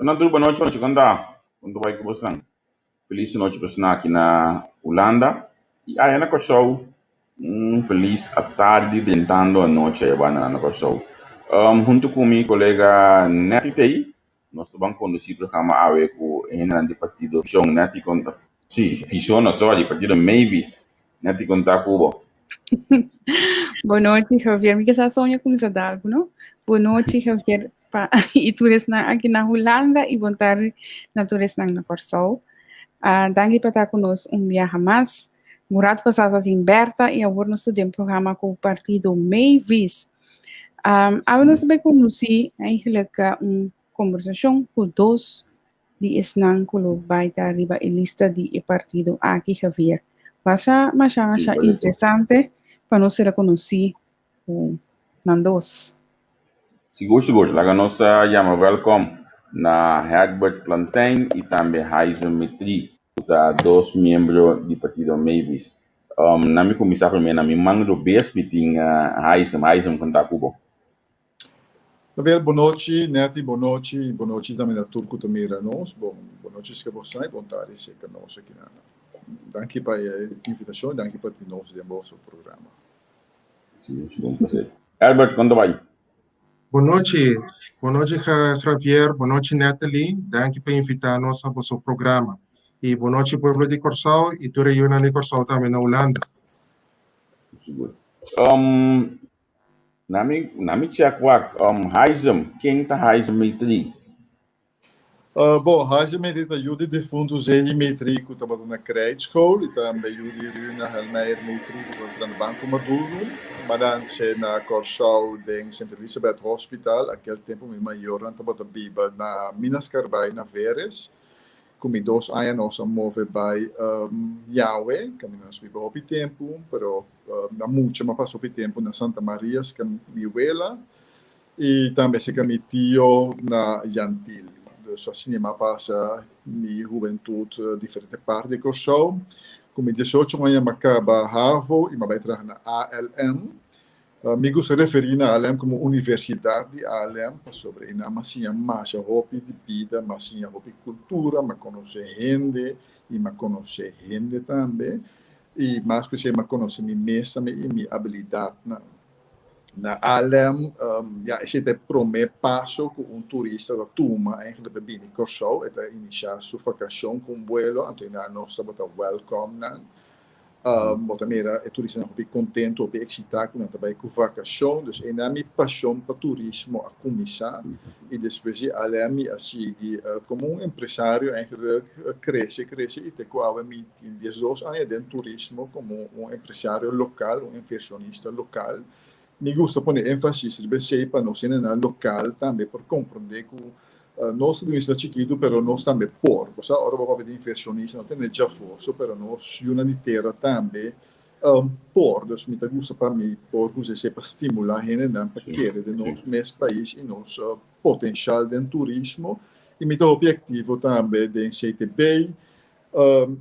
Bon tur, bon nochi, bon nochi, kon ta? Kon ta bai ku bosan? Felis nochi bosan aki na Hulanda i aya na Kòrsou. Un felis atardi drentando anochi aya banda na Kòrsou. Huntu ku mi kolega Netty Tey, nos ta ban kondusí programa awe ku e hendenan di partido Vision. Netty kon ta? Sí, Vision no, sorry, partido Mavis. Netty kon ta ku bo? Bon nochi, Javier. Mi ke sa soña kuminsá da algu, no? Bon nochi, Javier, pa i tur esnan aki na Hulanda i bon tardi na tur esnan na Kòrsou. Ah, danki pa ta ku nos un biaha mas. Un rato pasá ta tin Berta i awor nos ta den programa ku partido Mavis. Um, awe nos ta bai kondusí eigenlijk un kombersashon ku dos di esnan ku lo bai ta riba e lista di e partido aki, Javier. Masha, masha, masha interesante pa nos ser konosí ku nan dos. Sigur, sigur. Laga nos yama wèlkòm na Herbert Plantijn i tambe Haizum Mitri, ku ta dos miembro di partido Mavis. Na mi kuminsá promé na mi man robes mi tin Haizum. Haizum, kontá ku bo. Javier, bon nochi, Netty, bon nochi, i bon nochi tambe na tur ku ta mira nos. Bon, bon nochi si ke bo sa i bon tardi si ke nos aki na. Danki pa e invitashon i danki pa tin nos den boso programa. Si, si, un placer. Herbert, kon ta bai? Bon nochi, bon nochi Javier, bon nochi Natalie, danki pa invitá nos na boso programa. I bon nochi pueblo di Kòrsou i tur e yunan di Kòrsou tambe na Hulanda. Sigur. Na mi, na mi check wak, Haizum, ken ta Haizum Mitri? Bo, Haizum Mitri ta yu di defuntu Zeli Mitri ku tabata na Krijtschool i tambe yu di Runa Helmeijer Mitri ku tabata na Banko Maduro. M'a nanse na Kòrsou den Sint Elisabeth Hospital. Akel tempu mi mayornan tabata biba na Minas Karbai na Veres. Ku mi dos aña nos a move bai Yahweh, kaminda nos biba hopi tempu, pero na mucha m'a pasa hopi tempu na Santa Maria serka mi wela i tambe serka mi tio na Jan Thiel. Dus asina m'a pasa mi hubentut diferente parti di Kòrsou. Ku mi diesocho aña m'a kaba havo i m'a bai traha na ALM. Mi gusta referí na ALM komo Universidat di ALM pasobra einan m'a siña masha hopi di bida, m'a siña hopi kultura, m'a konosé hende i m'a konosé hende tambe. I mas ku esei m'a konosé mi mes tambe i mi abilidatnan. Na ALM, ya esei ta e promé paso ku un turista ta tuma eigenlijk pa bini Kòrsou. E ta inisiá su vakashon ku un buelo, anto einan nos tabata wèlkòm nan. Bo ta mira e turistanan hopi kontentu, hopi eksitá ku nan ta bai ku vakashon. Dus einan mi pashon pa turismo a kuminsá i despues di alè mi a sigui komo un empresario eigenlijk krese, krese i te ku awe mi tin diesdos aña den turismo komo un empresario lokal, un invershonista lokal. Mi gusta pone énfasis riba esei pa nos hendenan lokal tambe por komprondé ku nos ta turista chikitu pero nos tambe por. Bo sa ora bo papia di invershonista no tene djafor so pero nos yunan di tera tambe por. Dus mi ta gusta pa mi por usa esei pa stimulá hendenan pa kere den nos mes pais i nos potenshal den turismo. I mi ta hopi aktivo tambe den CTB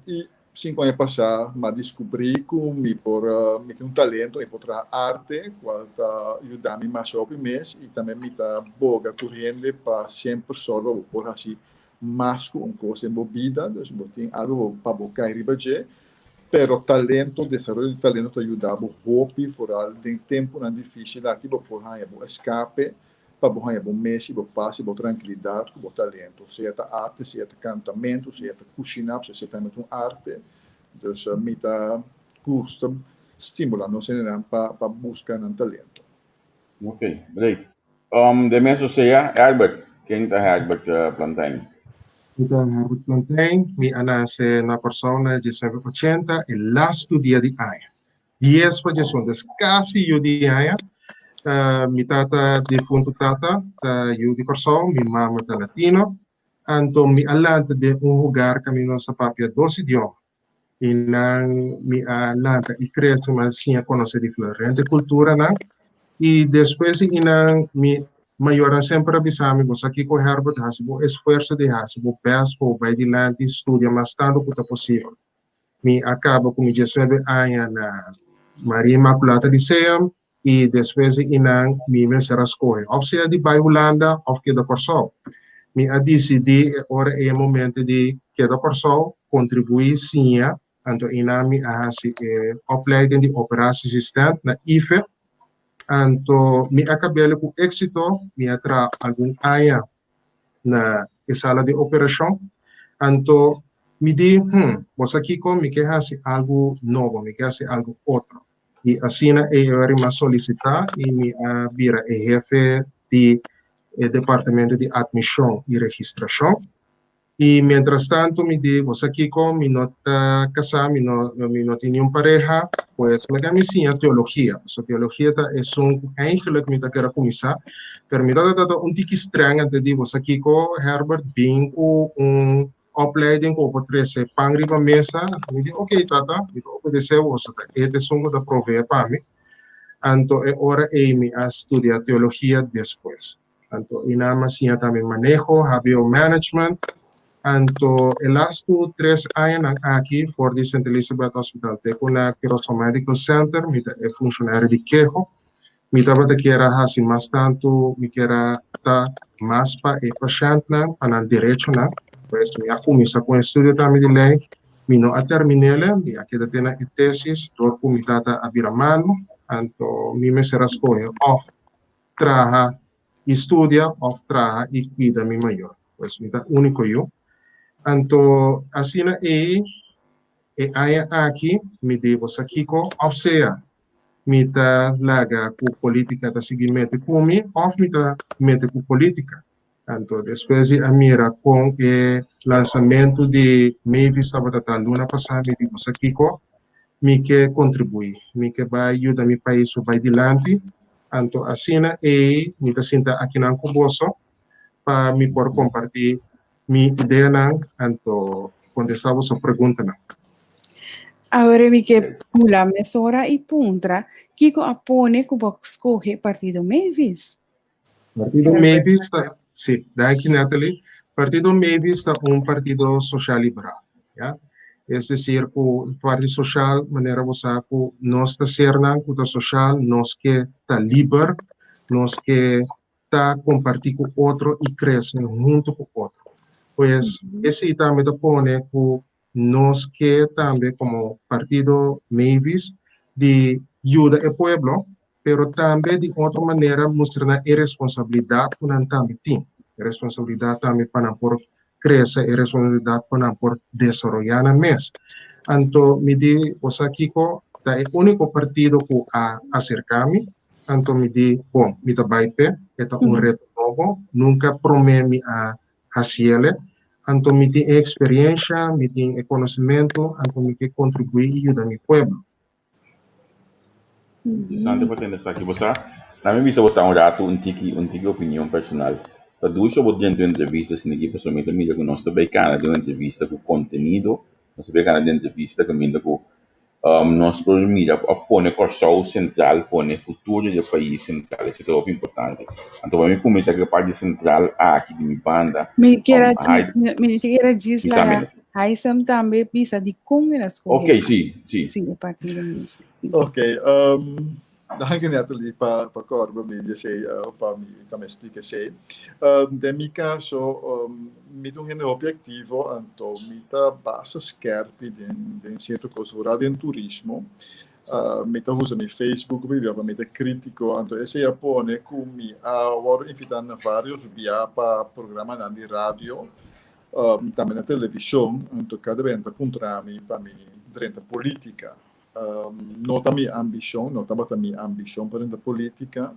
i Sinku aña pasá m'a diskubrí ku mi por mi tin un talento, mi por traha arte, kual ta yuda mi masha hopi mes i tambe mi ta boga tur hende pa semper sòrg pa bo por hasi mas ku un kos den bo bida, dus bo tin algu pa bo kai riba dje, pero talento, desaroyo di talento ta yuda bo hopi, foral den tempunan difísil aki bo por haña bo eskape pa bo haña bo mes i bo pas i bo trankilidat ku bo talento, sea ta arte, sea ta kantamentu, sea ta kushiná, pasobra esei tambe ta un arte. Dus mi ta gusta stimulá nos hendenan pa pa buska nan talento. Ok, great. Den mes osea, Herbert, ken ta Herbert Plantijn? Mi ta Herbert Plantijn, mi a nase na Kòrsou na diesnuebe ochenta, e lastu dia di aña. Dies pa diesun, dus kasi yu di aña. Mi tata, difuntu tata, ta yu di Kòrsou, mi mama ta latino. Anto mi a lanta den un hogar kaminda nos ta papia dos idioma. I nan mi a lanta i krese, mi a siña konosé diferente kulturanan. I despues di einan mi mayornan semper a bisa mi, bo sa kiko Herbert, hasi bo esfuerso di hasi bo bèst pa bo bai dilanti studia mas tantu ku ta posibel. Mi a kaba ku mi diesnuebe aña na Maria Immaculata Lyceum i despues di einan mi mester a skohe òf sea di bai Hulanda òf keda Kòrsou. Mi a disidí e ora ei e momento di keda Kòrsou, kontribuí, siña, anto einan mi a hasi e opleiding di operatieassistent na IFE. Anto mi a kab'el ku éksito, mi a traha algun aña na e sala di operashon. Anto mi di, Hm, bo sa kiko? Mi ke hasi algu nobo, mi ke hasi algu otro. I asina ei e ora mi a solisitá i mi a bira e hefe di e departamento di admishon i registrashon. I mientrastantu mi di, bo sa kiko, mi no ta kasá, mi no mi no tin niun pareha, pues laga mi siña teologia. Pasobra teologia ta esun ku eigenlijk mi ta kere kuminsá, pero mi tabata ta un tiki streng antes di, bo sa kiko, Herbert, bin ku un opleiding ku bo por trese pan riba mesa. Mi di, ok tata, mi ta obedesé bo, pasobra ta e ta esun ku ta proveé pa mi. Anto e ora ei mi a studia teologia despues. Anto i nan a siña tambe maneho, HBO Management. Anto e lastu tres añanan aki for di Sint Elisabeth Hospital te ku na Curaçao Medical Center mi ta e funshonario di keho. Mi tabata kier a hasi mas tantu, mi kier a ta mas pa e pashèntnan, pa nan derechonan. Pues mi a kuminsá ku un estudio tambe di lei. Mi no a termin'el, mi a keda te na e tesis dor ku mi tata a bira malu. Anto mi mester a skohe òf traha i studia òf traha i kuida mi mayor. Pues mi ta úniko yu. Anto asina ei e aña aki mi di bo sa kiko òf sea mi ta laga ku polítika ta sigui mete ku mi òf mi ta mete ku polítika. Anto despues di a mira kon e lansamentu di Mavis tabata ta luna pasá mi di bo sa kiko, mi ke kontribuí, mi ke bai yuda mi pais pa bai dilanti. Anto asina ei mi ta sinta akinan ku boso pa mi por kompartí mi ideanan anto kontestá boso preguntanan. Awor mi ke bula mesora i puntra kiko a pone ku bo skohe partido Mavis? Partido Mavis ta, sí, danki Natalie. Partido Mavis ta un partido social liberal, ya. Es decir ku parti social manera bo sa ku nos ta sernan ku ta social, nos ke ta liber, nos ke ta kompartí ku otro i krese huntu ku otro. Pues esei tambe ta pone ku nos ke tambe komo partido Mavis di yuda e pueblo, pero tambe di otro manera mustra nan e responsabilidat ku nan tambe tin, e responsabilidat tambe pa nan por krese, e responsabilidat pa nan por desaroyá nan mes. Anto mi di, bo sa kiko, ta e úniko partido ku a aserká mi, anto mi di, bon, mi ta bai p'e, e ta un reto nobo, nunka promé mi a hasiele, anto mi tin e eksperiencia, mi tin e konosementu, anto mi ke kontribuí i yuda mi pueblo. Interesante pa tende esaki. Bo sa, na mi bisa bo sa un ratu un tiki un tiki opinion personal. Ta dushi bo drenta un entrevista asina aki pasobra mi ta mira ku nos ta bai kana den un entrevista ku kontenido, nos ta bai kana den entrevista kaminda ku nos por mira òf pone Kòrsou sentral, pone futuro di e pais sentral, esei ta hopi importante. Anto pa mi kuminsá ku e parti sentral aki di mi banda, Mi kier a djis, mi kier a djis laga Haisem tambe bisa dikon el a skohe. Ok, si, si. Si, e partido mes. Si. Ok, danki Natalie pa pa kòrda mi di esei, pa mi tambe splika esei. Den mi kaso, mi ta un hende hopi aktivo, anto mi ta basta skèrpi den den sierto kos, vooral den turismo. Mi ta usa mi Facebook hopi bia pa mi ta krítiko, anto esei a pone ku mi a wòrdu invitá na vários bia pa programanan di radio, tambe na televishon, anto kada bia nan ta puntra mi pa mi drenta polítika. No ta mi ambishon, no tabata mi ambishon pa drenta polítika.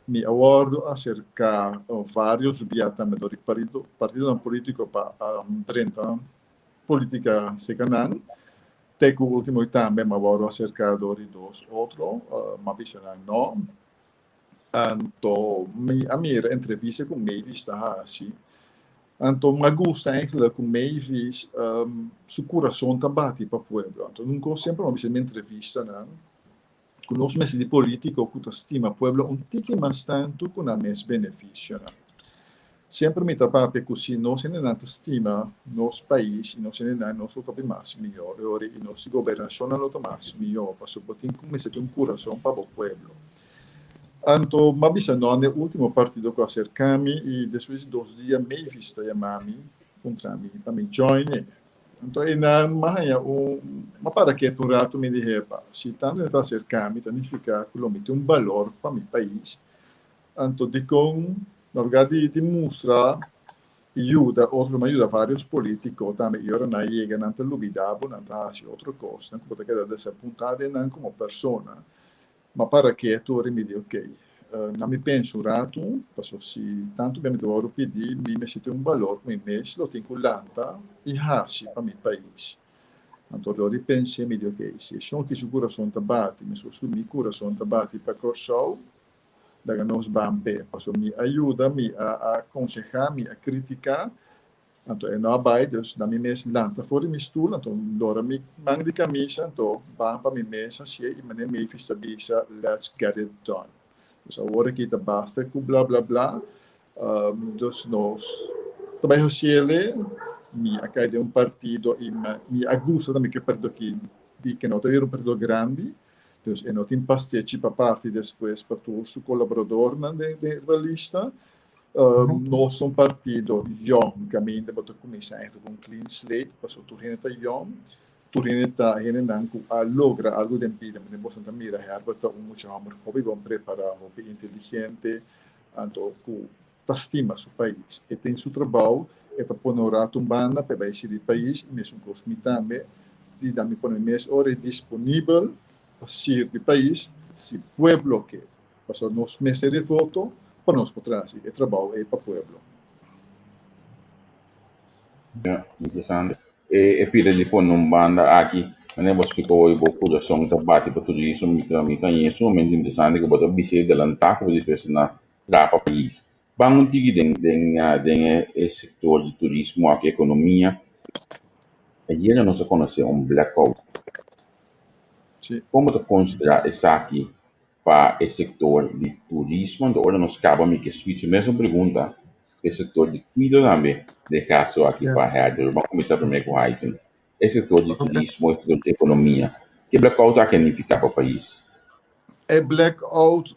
Mi a wòrdu aserká vários bia tambe dor di partidonan polítiko pa drenta polítika serka nan. Te ku último tambe mi a wòrdu aserká dor di dos otro, mi a bisa nan no. Anto mi a mira entrevista ku Mavis ta hasi. Anto mi a gusta eigenlijk ku Mavis su kurason ta bati pa pueblo. Anto un kos semper mi a bisa den mi entrevistanan ku nos mester di politiko ku ta stima pueblo un tiki mas tantu ku nan mes benefisionan. Semper mi ta papia ku si nos hendenan ta stima nos pais i nos hendenan nos lo ta bin mas mihó e ora i nos gobernashonnan lo ta mas mihó pasobra bo tin ku mester tin un kurason pa bo pueblo. Anto m'a bisa no n'e ultimo partido ku a serká mi i despues di dos dia Mavis ta yama mi puntra mi pa mi join e. Anto einan m'a haña un m'a para ketu un ratu mi di hepa si tantu e ta aserká mi ta nifiká ku lo mi tin un balor pa mi pais. Anto dikon na lugar di di mustra i yuda otro m'a yuda varios politiko tambe i ora nan yega nan ta lubidá bo nan ta hasi otro kosnan ku bo ta keda desapuntá den nan komo persona. Ma para ketu ora mi di ok, na mi pensa un ratu, paso si tantu bia mi ta wòrdu pidi, mi mester tin un balor ku mi mes lo tin ku lanta i hasi pa mi pais. Anto dor di pens'é mi di ok, si e shon ki su kurason ta bati meskos ku mi kurason ta bati pa Kòrsou, laga nos ban p'e. Paso mi a yuda, mi a konsehá, mi a kritiká, Anto e no a bai, dus na mi mes lanta for di mi stul, anto lora mi man di camisa, anto ban pa mi mes hacié y manera Mavis ta bisa, let's get it done. Dus awor aki ta basta cu bla bla bla, dus nos ta bai haciele, mi a cay den un partido y mi a gusta tambe cu e partido aki di ke no ta bira un partido grandi, dus e no tin pastechi pa parti despues pa tur su colaboradornan den e lista. Nos ta un partido yòn kaminda bo ta kuminsá eigenlijk ku un clean slate pasobra tur hende ta yòn, tur hende ta hendenan ku a logra algu den bida. Manera boso ta mira Herbert ta un mucha hòmber hopi bon prepará, hopi inteligente, anto ku ta stima su pais. E tin su trabou, e ta pone un ratu un banda pa e bai sirbi pais i mesun kos mi tambe di da mi pone mi mes ora disponibel pa sirbi pais si pueblo ke. Pasobra nos mester e voto pa nos por trasi e trabou ei pa pueblo. Ya, interesante. E e pida di pone un banda aki, manera bo splika hoy bo kurason ta bati pa turismo, mi ta mi ta haña sumamente interesante ku bo ta bisa e delantá ku bo dispuesto na traha pa pais. Ban un tiki den den den e e sektor di turismo aki, ekonomia. Ayera nos a konosé un blackout. Sí. Kon bo ta konsiderá esaki pa e sector di turismo, anto ora nos caba mi ke switch e mesun pregunta pa e sector di cuido tambe, den e caso aki pa Herder. Bo a cuminsa prome cu Haisen. E sector di turismo, e sector di economia, ke blackout aki a nifica pa pais? E blackout,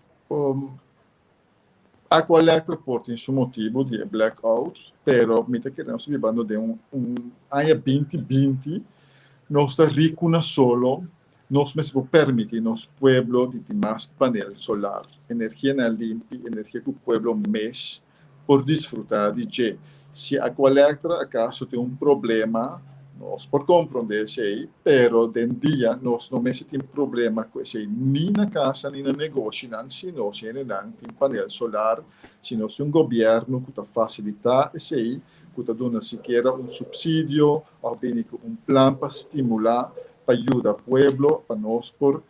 Aqualectra por tin su motibu di e blackout, pero mi ta kere nos ta bibando den un aña binti binti, nos ta riku na solo, nos mester por permiti nos pueblo di tin mas panel solar, energia na limpi, energia ku pueblo mes por disfruta di dje. Si Aqualectra acaso tin un problema, nos por comprende esey, pero den dia nos no mester tin problema cu esey ni na casa ni na negoshinan si nos hendenan tin panel solar, si nos tin un gobierno cu ta facilita esey, cu ta duna sikiera un subsidio of bini cu un plan pa stimula, pa yuda pueblo pa nos por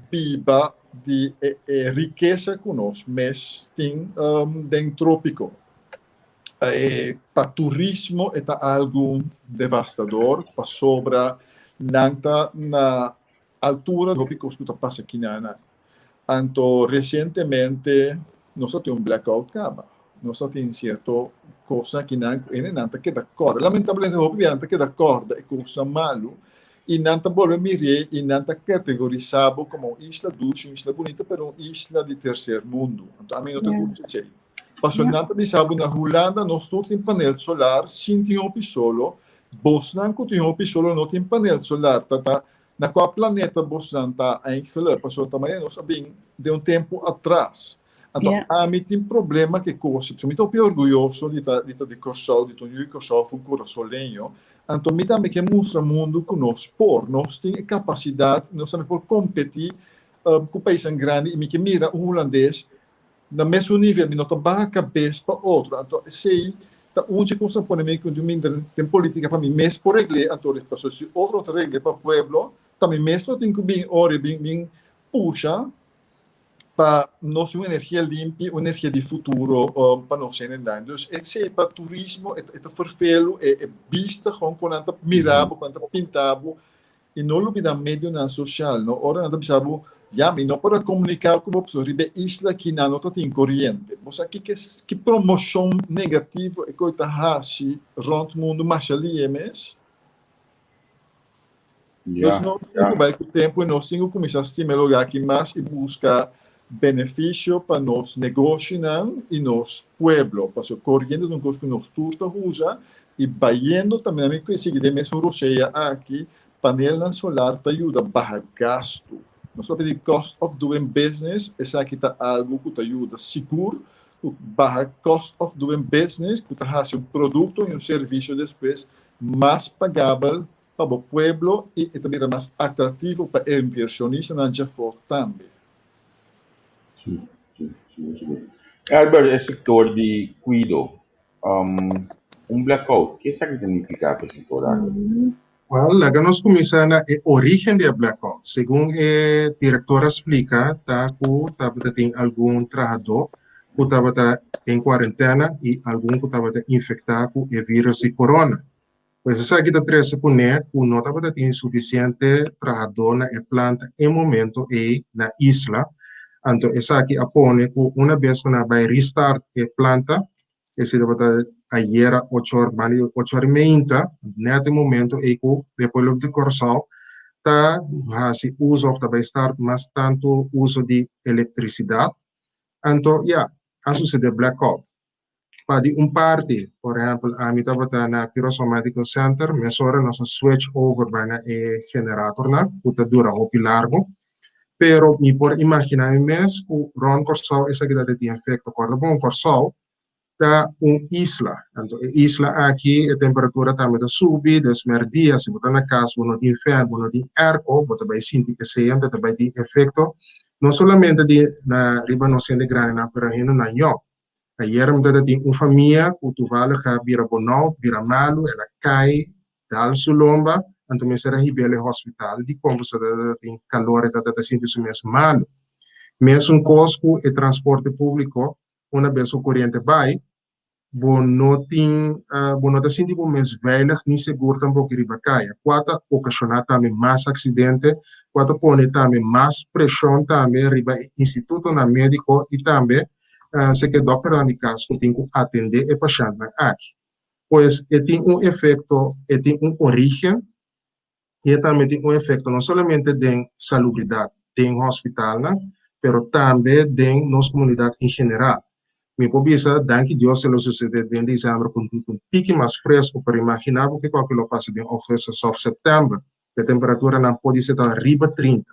biba di e rikesa ku nos mes tin den trópiko. Pa turismo e ta algu devastador pasobra nan ta na altura di hopi kos ku ta pasa kinan. Anto resientemente nos a tin un blackout kaba. Nos a tin sierto kosnan kinan ku hendenan ta keda kòrda. Lamentablemente hopi biaha nan ta keda kòrda e kosnan malu i nan ta bolbe mir'é i nan ta kategorisá bo komo un isla dushi, un isla bunita, pero un isla di terser mundu. Anto ami no ta gusta esei. Pasobra nan ta bisa bo na Hulanda nos tur tin panel solar sin tin hopi solo, bosnan ku tin hopi solo no tin panel solar. Ta ta na kua planeta bosnan ta eigenlijk? Pasobra ta manera nos a bin den un tempu atras. Anto ami tin problema ku e kos, pasobra mi ta hopi orguyoso di ta di ta di Kòrsou, di ta un yu di Kòrsou òf un kurasoleño. Anto mi tambe ke mustra mundu ku nos por, nos tin e kapasidat, nos tambe por kompetí ku paisnan grandi i mi ke mira un hulandes na mesun nivel, mi no ta baha kabes pa otro. Anto esei ta un dje kos nan pone mi ku mi den politika pa mi mes por regl'é, anto pasobra si otro no ta regl'é pa pueblo, ta mi mes lo tin ku bin ora bin bin pusha pa nos tin un energia limpi, un energia di futuro pa nos hendenan. Dus esei pa turismo e ta ferfelu, e bista gewoon ku nan ta mira bo, ku nan ta pinta bo i no lubida medionan sosial no. Ora nan ta bisa bo, ya mi no por a komunika ku bo pasobra riba e isla aki nan no ta tin koriente. Bo sa kiko ki promoshon negativo e koi ta hasi rònt mundu masha lihe mes? Nos no tin ku bai ku tempu i nos tin ku kuminsá stima e lugá aki mas i buska benefisio pa nos negoshinan i nos pueblo, pasobra koriente ta un kos ku nos tur ta usa i bayendo tambe mi ke sigui den mesun rosea aki, panelnan solar ta yuda baha gastu. Nos ta papia di cost of doing business, esaki ta algu ku ta yuda sigur ku baha cost of doing business ku ta hasi un produkto i un servisio despues mas pagabel pa bo pueblo i e ta bira mas atractivo pa e inversionistanan djafor tambe. Sí, sí, sigur, sigur. Albert, e sector di cuido, um, un blackout, ke esaki ta nifica pa e sector aki? Wel, laga nos kuminsá na e orígen di e blackout. Segun e direktor a splika ta ku tabata tin algun trahadó ku tabata den kuarentena i algun ku tabata infektá ku e vírus di korona. Pues esaki ta trese kuné ku no tabata tin sufisiente trahadó na e planta e momento ei na isla. Anto esaki a pone ku una bes ku nan a bai restart e planta, esei tabata ayera ocho or banda di ocho or i meinta, nèt e momento ei ku e pueblo di Kòrsou ta hasi uso òf ta bai start mas tantu uso di elektrisidat. Anto ya, a susedé blackout. Pa di un parti, por ehèmpel ami tabata na Curaçao Medical Center, mesora nos a switch over bai na e generatornan ku ta dura hopi largu. Pero mi por imaginá mi mes ku rònt Kòrsou esaki ta tin efekto. Kòrda bon, Kòrsou ta un isla, anto e isla aki e temperatura tambe ta subi, des mèrdia si bo ta na kas bo no tin fèn, bo no tin èrko, bo ta bai sinti esei anto ta bai tin efekto no solamente di na riba nos hende grandinan pero hendenan yòn. Ayera mi tabata tin un famia ku toevallig a bira bonout, bira malu, el a kai, dal su lomba, anto mester a hib'el e hospital dikon pasobra e tabata tin kalor, e tabata sinti su mes malu. Mesun kos ku e transporte públiko, una bes ku koriente bai, bo no tin, bo no ta sinti bo mes veilig ni segur tampoco riba kaya, kua ta okashoná tambe mas aksidente, kua ta pone tambe mas preshon tambe riba e institutonan médiko i tambe seke dòkternan di kas ku tin ku atendé e pashèntnan aki. Pues e tin un efekto, e tin un orígen i e tambe tin un efekto no solamente den salubridat den hòspitalnan, pero tambe den nos komunidat en general. Mi por bisa, danki Dios e lo susedé den desèmber ku un tiki mas fresku, pero imaginá bo kiko aki lo pasa den ougùstùs òf sèptèmber, e temperaturanan podise ta riba 30.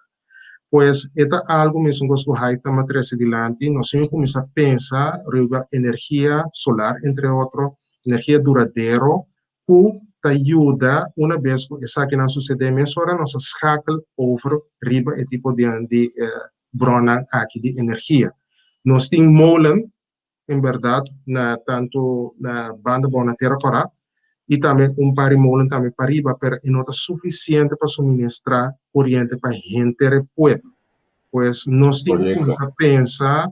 Pues e ta algu mesun kos ku Haitham a trese dilanti, nos tin ku kuminsá pensa riba energia solar entre otro, energia duradero ku ta yuda una bes ku esakinan susedé mesora nos a schakel over riba e tipo di di bronnan aki di energia. Nos tin molen en berdad na tanto na banda bou na Tera Kòrá i tambe un par di molen tambe pariba pero e no ta sufisiente pa suministrá koriente pa henter e pueblo. Pues nos tin ku kuminsá pensa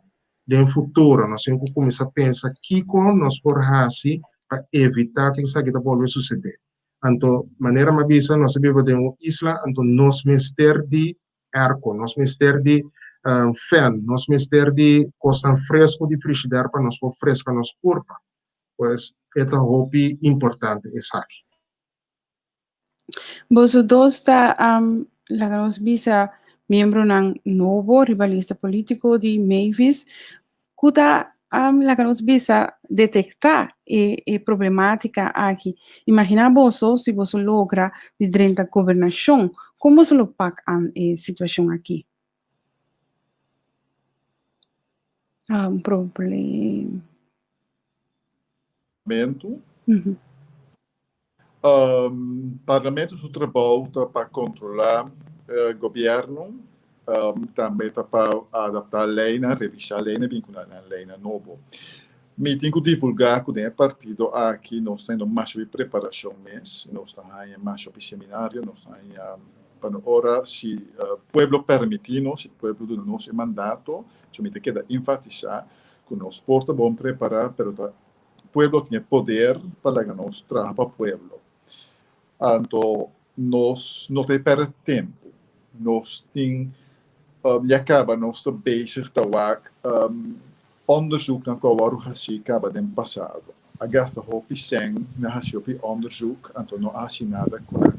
den futuro, nos tin ku kuminsá pensa kiko nos por hasi pa evitá ku esaki ta bolbe susedé. Anto manera mi a bisa nos ta biba den un isla anto nos mester di airco, nos mester di fan, nos mester di cosnan fresco di frigidair pa nos por fresca nos curpa. Pues e ta hopi importante esaki. Boso dos ta laga nos bisa miembronan nobo riba lista politico di Mavis ku ta laga nos bisa detektá e e problematika aki. Imaginá boso si boso logra di drenta gobernashon, kon boso lo pak an e situashon aki? Ah, un problem. Parlamento. Parlamento su trabou ta pa kontrolá gobièrnu, tambe ta pa adaptá leinan, revisá leinan, bin ku nan leinan nobo. Mi tin ku divulgá ku den e partido aki nos ta hendo masha hopi preparashon mes, nos ta haña masha hopi seminario, nos ta haña pa no ora si pueblo permití nos, si pueblo duna nos e mandato, so mi ta keda enfatisá ku nos por ta bon prepará pero ta Pueblo tin e poder pa laga nos traha pa pueblo. Anto nos no ta e perde tempu. Nos tin ya kaba nos ta bezig ta wak onderzoeknan ku a wòrdu hasi kaba den pasado. A gasta hopi sèn na hasi hopi onderzoek anto no a hasi nada ku nan.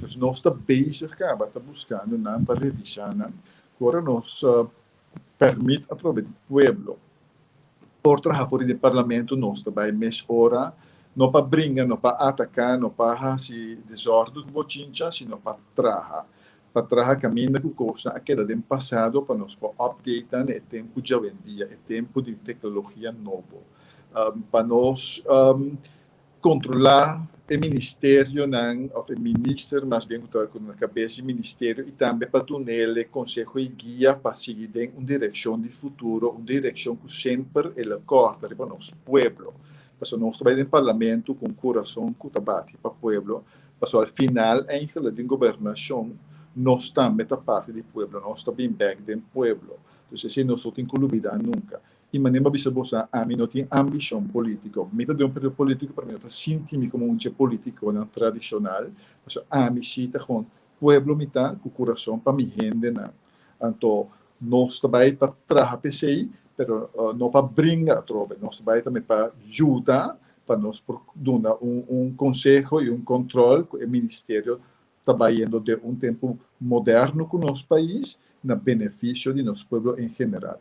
Dus nos ta bezig kaba ta buskando nan pa revisá nan ku ora nos. pèrmit atrobe di pueblo por traha for di parlamento nos ta bai mes ora no pa bringa, no pa ataká, no pa hasi desòrdu ku bochincha, sino pa traha. Pa traha kaminda ku kosnan a keda den pasado pa nos por update nan na e tempu djawendia, e tempu di teknologia nobo. Pa nos kontrolá e ministerionan òf e minister mas bien ku ta ku na kabes di ministerio i tambe pa dun'el e konseho i guia pa sigui den un direkshon di futuro, un direkshon ku semper el a kòrda riba nos pueblo. Pasobra nos ta bai den parlamento ku un kurason ku ta bati pa pueblo, pasobra al final eigenlijk den gobernashon nos tambe ta parti di pueblo, nos ta bin bèk den pueblo. Dus esei nos no tin ku lubidá nunka. I manera mi a bisa boso, ami no tin ambishon polítiko. Mi ta den un partido polítiko, pero mi no ta sinti mi komo un dje polítikonan tradishonal, pasobra ami si ta gewoon pueblo mi ta ku kurason pa mi hendenan. Anto nos ta bai pa traha p'esei, pero no pa bringa atrobe. Nos ta bai tambe pa yuda pa nos por duna un konseho i un kòntròl ku e ministerio ta bayendo den un tempu moderno ku nos pais na benefisio di nos pueblo en general.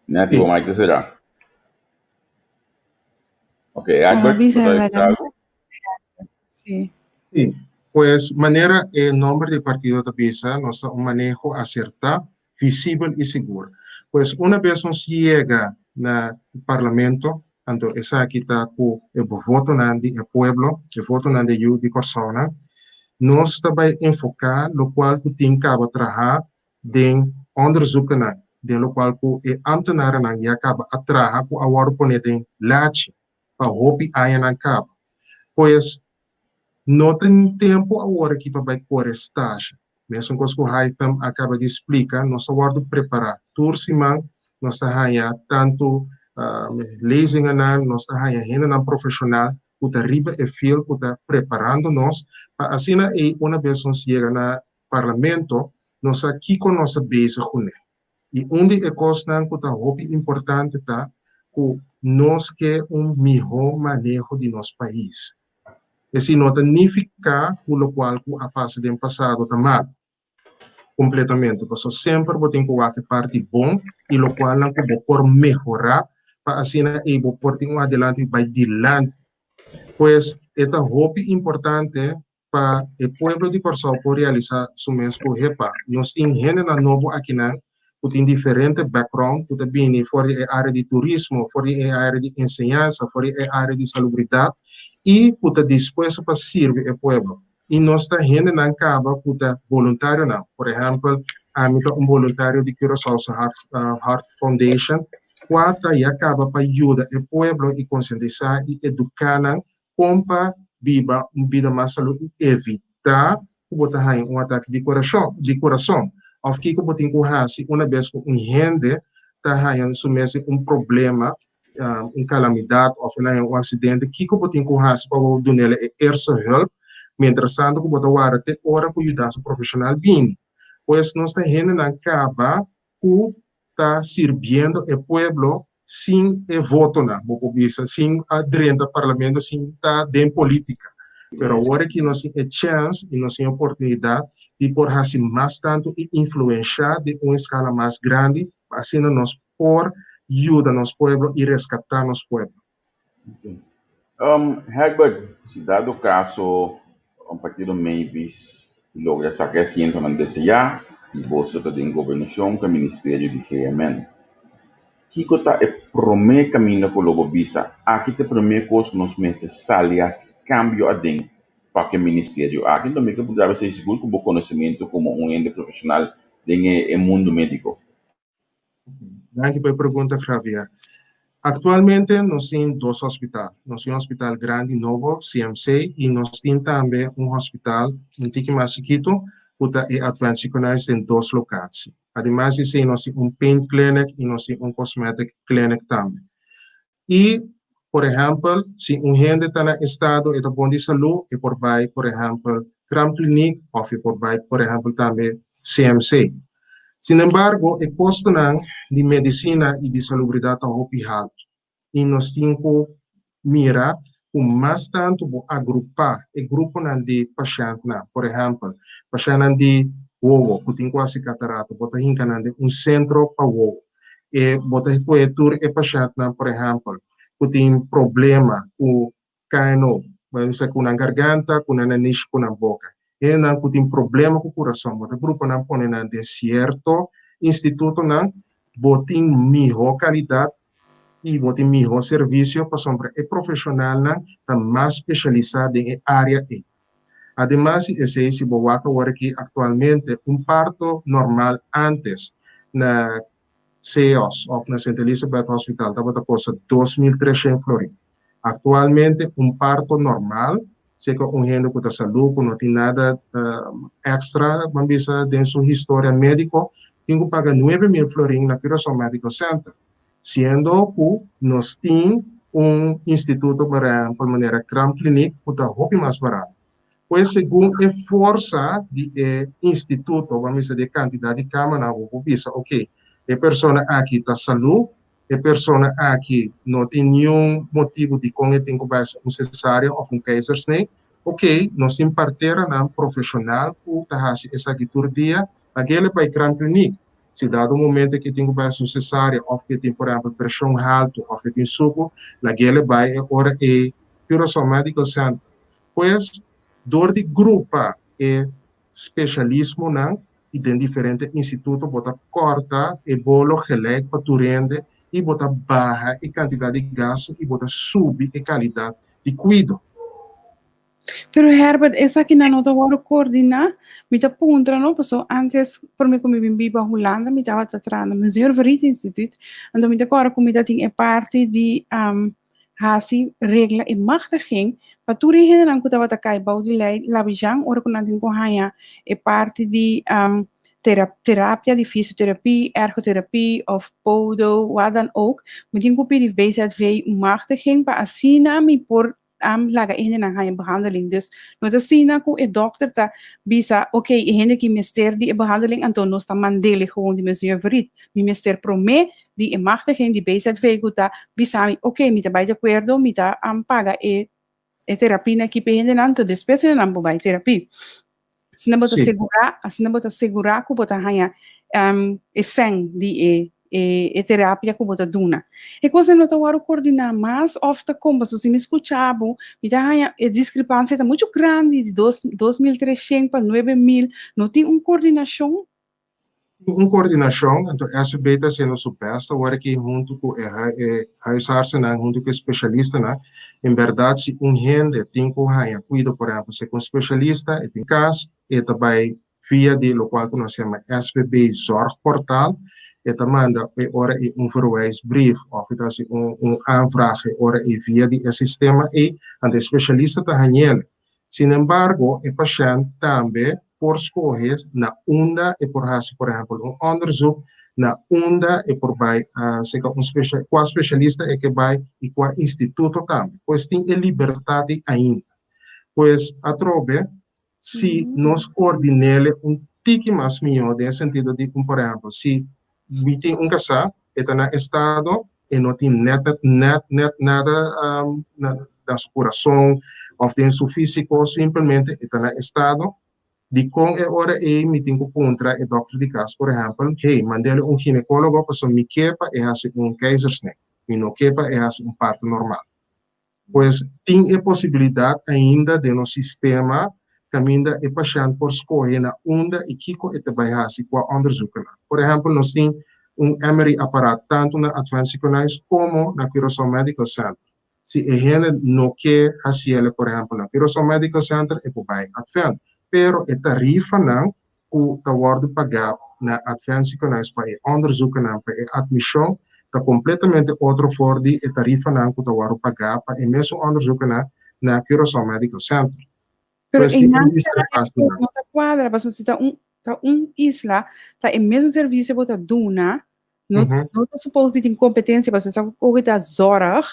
Nettie, bo mic ta será. Ok, Egbert, bo ta bisa algo? Sí. Sí, pues manera e nomber di partido ta bisa, nos ta un maneho asertá, visibel i sigur. Pues una bes nos yega na Parlamento, anto esaki ta ku e votonan di e pueblo, e votonan di yu di Kòrsounan, nos ta bai enfoká lokual ku tin kaba traha den onderzoekennan, den lokual ku e ambtenarennan ya kaba a traha ku a wòrdu pone den lachi pa hopi añanan kaba. Pues no tin tempu awor aki pa bai kore stage. Mesun kos ku Haitham a kaba di splika, nos ta wòrdu prepará. Tur siman nos ta haña tantu lezingennan, nos ta haña hendenan profeshonal ku ta riba e field ku ta preparando nos pa asina ei una bes nos yega na Parlamento, nos sa kiko nos ta bezig kuné. I un di e kosnan ku ta hopi importante ta ku nos ke un mihó maneho di nos pais. Esei no ta nifiká ku lokual ku a pasa den pasado ta malu kompletamente, pasobra semper bo tin ku wak e parti bon i lokualnan ku bo por mehorá pa asina ei bo por tin un adelanto i bai dilanti. Pues e ta hopi importante pa e pueblo di Kòrsou por realisá su mes ku hepa nos tin hendenan nobo akinan ku tin diferente background ku ta bini for di e área di turismo, for di e área di enseñansa, for di e área di salubridat i ku ta dispuesto pa sirbi e pueblo. I nos ta hendenan kaba ku ta boluntarionan. Por ehèmpel, ami ta un boluntario di Curaçaose Heart Foundation kua ta ya kaba pa yuda e pueblo i konsientisá i eduká nan kon pa biba un bida mas salú i evitá ku bo ta haña un atake di korashon, di kurason. Òf kiko bo tin ku hasi una bes ku un hende ta haña su mes den un problema, un kalamidat òf el haña un aksidente, kiko bo tin ku hasi pa bo dun'el e eerste hulp, mientrastanto ku bo ta warda te ora ku yudansa profeshonal bini. Pues nos ta hendenan kaba ku ta sirbiendo e pueblo sin e votonan, bo por bisa, sin a drenta parlamento, sin ta den politica. Pero awor aki nos tin e chance y nos tin e oportunidad di por haci mas tanto y influencia den un escala mas grandi pa asina nos por yuda nos pueblo y rescata nos pueblo. Herbert, si dado caso un partido Mavis logra saca e asientonan deseá y boso ta den gobernacion cu e ministerio di GMN, kico ta e prome caminda cu lo bo bisa, aki ta e prome cos cu nos mester sali haci cambio aden pa cu e ministerio aki? Enton mi ke por graba esey sigur cu bo conocimento como un hende profesional den e mundo medico. Danki pa e pregunta, Javier. Aktualmente nos tin dos hospital. Nos tin un hospital grandi nobo, CMC, i nos tin tambe un hospital un tiki mas chikitu ku ta e Advent Ziekenhuis den dos lokatie. Ademas di esei nos tin un pain clinic i nos tin un cosmetic clinic tambe. I, por ehèmpel, si un hende ta na estado e ta bon di salú, e por bai, por ehèmpel, Kraamkliniek òf e por bai, por ehèmpel, tambe CMC. Sinembargo, e kostonan di medisina i di salubridat ta hopi haltu i nos tin ku mira Ku mas tantu bo agrupá e gruponan di pashèntnan, por ehèmpel, pashèntnan di wowo ku tin ku hasi katarata, bo ta hinka nan den un sentro pa wowo. E bo ta kohe tur e pashèntnan, por ehèmpel, ku tin problema ku KNO, bo ta bisa ku nan garganta, ku nan nanishi, ku nan boka. Hendenan ku tin problema ku kurason, bo ta grupa nan pone nan den sierto institutonan, bo tin mihó kalidat i bo tin mihó servisio pasobra e profeshonalnan ta mas spesialisá den e área ei. Ademas di esei, si bo wak awor aki aktualmente un parto normal ántes na CEOS òf na Sint Elisabeth Hospital tabata kosta 2300 florin. Aktualmente un parto normal, seka un hende ku ta salú, ku no tin nada èkstra, ban bisa, den su historia médiko, tin ku paga 9000 florin na Curaçao Medical Center. Siendo ku nos tin un instituto, por ehèmpel, manera Kraamkliniek, ku ta hopi mas barato. Pues segun e forsa di e instituto, ban bisa di e kantidat di kamanan, bo por bisa, oke, e persona aki ta salú, e persona aki no tin niun motibu dikon e tin ku bai un cesárea òf un keizersnee, oke, nos tin parteranan profeshonal ku ta hasi esaki tur dia, lag'el e bai Kraamkliniek. Si dado momento ke tin ku bai hasi un cesárea òf ke tin por ehèmpel preshon haltu òf e tin suku, lag'el e bai e ora ei Curaçao Medical Center. Pues, dor di grupa e spesialismonan i den diferente instituto bo ta kòrta e bolo gelijk pa tur hende i bo ta baha e kantidat di gastu i bo ta subi e kalidat di kuido. Pero Herbert, esakinan no ta wòrdu koordiná? Mi ta puntra no, pasobra ántes promé ku mi bin biba Hulanda mi tabata traha na Monsieur Verriet Instituut, anto mi ta kòrda ku mi ta tin e parti di hasi regla e machtiging pa tur e hendenan ku tabata kai bou di lei Labijan ora ku nan tin ku haña e parti di terapia di fisioterapie, ergoterapie of podo, wat dan ook, mi tin ku pidi BZV un machtiging pa asina mi por laga e hendenan haña behandeling. Dus no ta asina ku e dòkter ta bisa ok e hende aki mester di e behandeling anto nos ta mand'é gewoon di Monsieur Verriet. Mi mester promé di e machtiging di BZV ku ta bisa mi ok mi ta bai di akuerdo mi ta paga e e terapia aki pa e hendenan anto despues hendenan por bai terapia. Asina bo ta segurá, asina bo ta segurá ku bo ta haña e sèn di e e terapia ku bo ta duna. E kosnan no ta wòrdu koordiná mas òf ta kon? Pasobra si mi skucha bo, mi ta haña e diskrepansia ta muchu grandi di dos 2300 pa 9000, no tin un koordinashon? Un koordinashon, anto SVB ta hasiendo su bèst awor aki huntu ku e e huisartsennan, huntu ku e spesialistanan. En bèrdat si un hende tin ku haña kuido, por ehèmpel si e ku un spesialista, e tin kas, e ta bai via di lokual ku nos yama SVB Zorgportaal, e ta manda e ora ei un verwijsbrief òf e ta hasi un un aanvraag e ora ei via di e sistema ei, anto e spesialista ta hañ'el. Sinembargo, e pashènt tambe por skohe na unda e por hasi, por ehèmpel, un òndersuk, na unda e por bai serka un spesha, kua spesialista e ke bai i kua instituto tambe. Pues tin e libertat ei ainda. Pues atrobe, si nos koordin'é un tiki mas mihó den e sentido di un, por ehèmpel, si mi tin un kasá, e ta na estado, e no tin nèt nèt nèt nada na su kurason òf den su físiko, simpelmente e ta na estado. Dikon e ora ei mi tin ku puntra e dòkter di kas, por ehèmpel, hey, mand'é un ginekólogo pasobra mi ke pa e hasi un keizersnee, mi no ke pa e hasi un parto normal. Pues tin e posibilidat ainda den nos sistema kaminda e pashènt por skohe na unda i kiko e ta bai hasi kua ònderzoekennan. Por ehèmpel nos tin un MRI aparat tantu na Advent Ziekenhuis komo na Curaçao Medical Center. Si e hende no ke hasiel por ehèmpel na Curaçao Medical Center e por bai Advent. Pero e tarifanan ku ta wòrdu pagá na Advent Ziekenhuis pa e ònderzoekennan, pa e atmishon, ta kompletamente otro for di e tarifanan ku ta wòrdu pagá pa e mesun ònderzoekennan na Curaçao Medical Center. Pero e nan no ta kuadra, pasobra si ta un ta un isla, ta e mesun servisio bo ta duna, No, no ta suppose di tin competencia, pasobra sa cu ta zorg,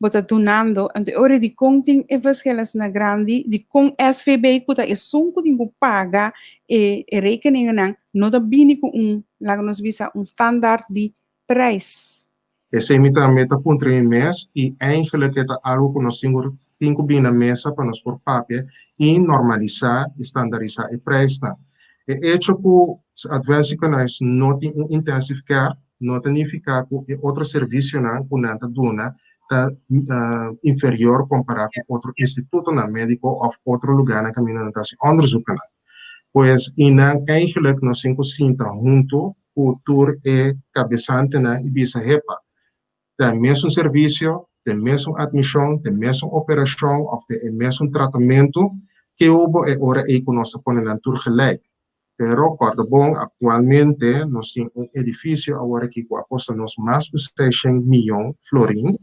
bo ta dunando, anto e ora di con tin e verschil asina grandi, di con SVB cu ta esun cu tin cu paga e e rekeningennan, no ta bini cu un, laga nos bisa, un standaard di prijs. Esei mi tambe ta puntra mi mes i eigenlijk e ta algu ku nos tin ku tin ku bini na mesa pa nos por papia i normalisá i standarisá e preisnan. E echo ku Advent Ziekenhuis no tin un intensive care no ta nifiká ku e otro servisionan ku nan ta duna ta inferior kompará ku otro institutonan médiko òf otro lugánan kaminda nan ta hasi ònderzoeknan. Pues i nan eigenlijk nos tin ku sinta huntu ku tur e kabesantenan i bisa, Hepa, ta e mesun servisio, ta e mesun atmishon, ta e mesun operashon òf ta e mesun tratamentu, ke hubo e ora ei ku nos ta pone nan tur gelijk? Pero kòrda bon, aktualmente nos tin un edifisio awor aki ku a kosta nos mas ku seishent miyon florin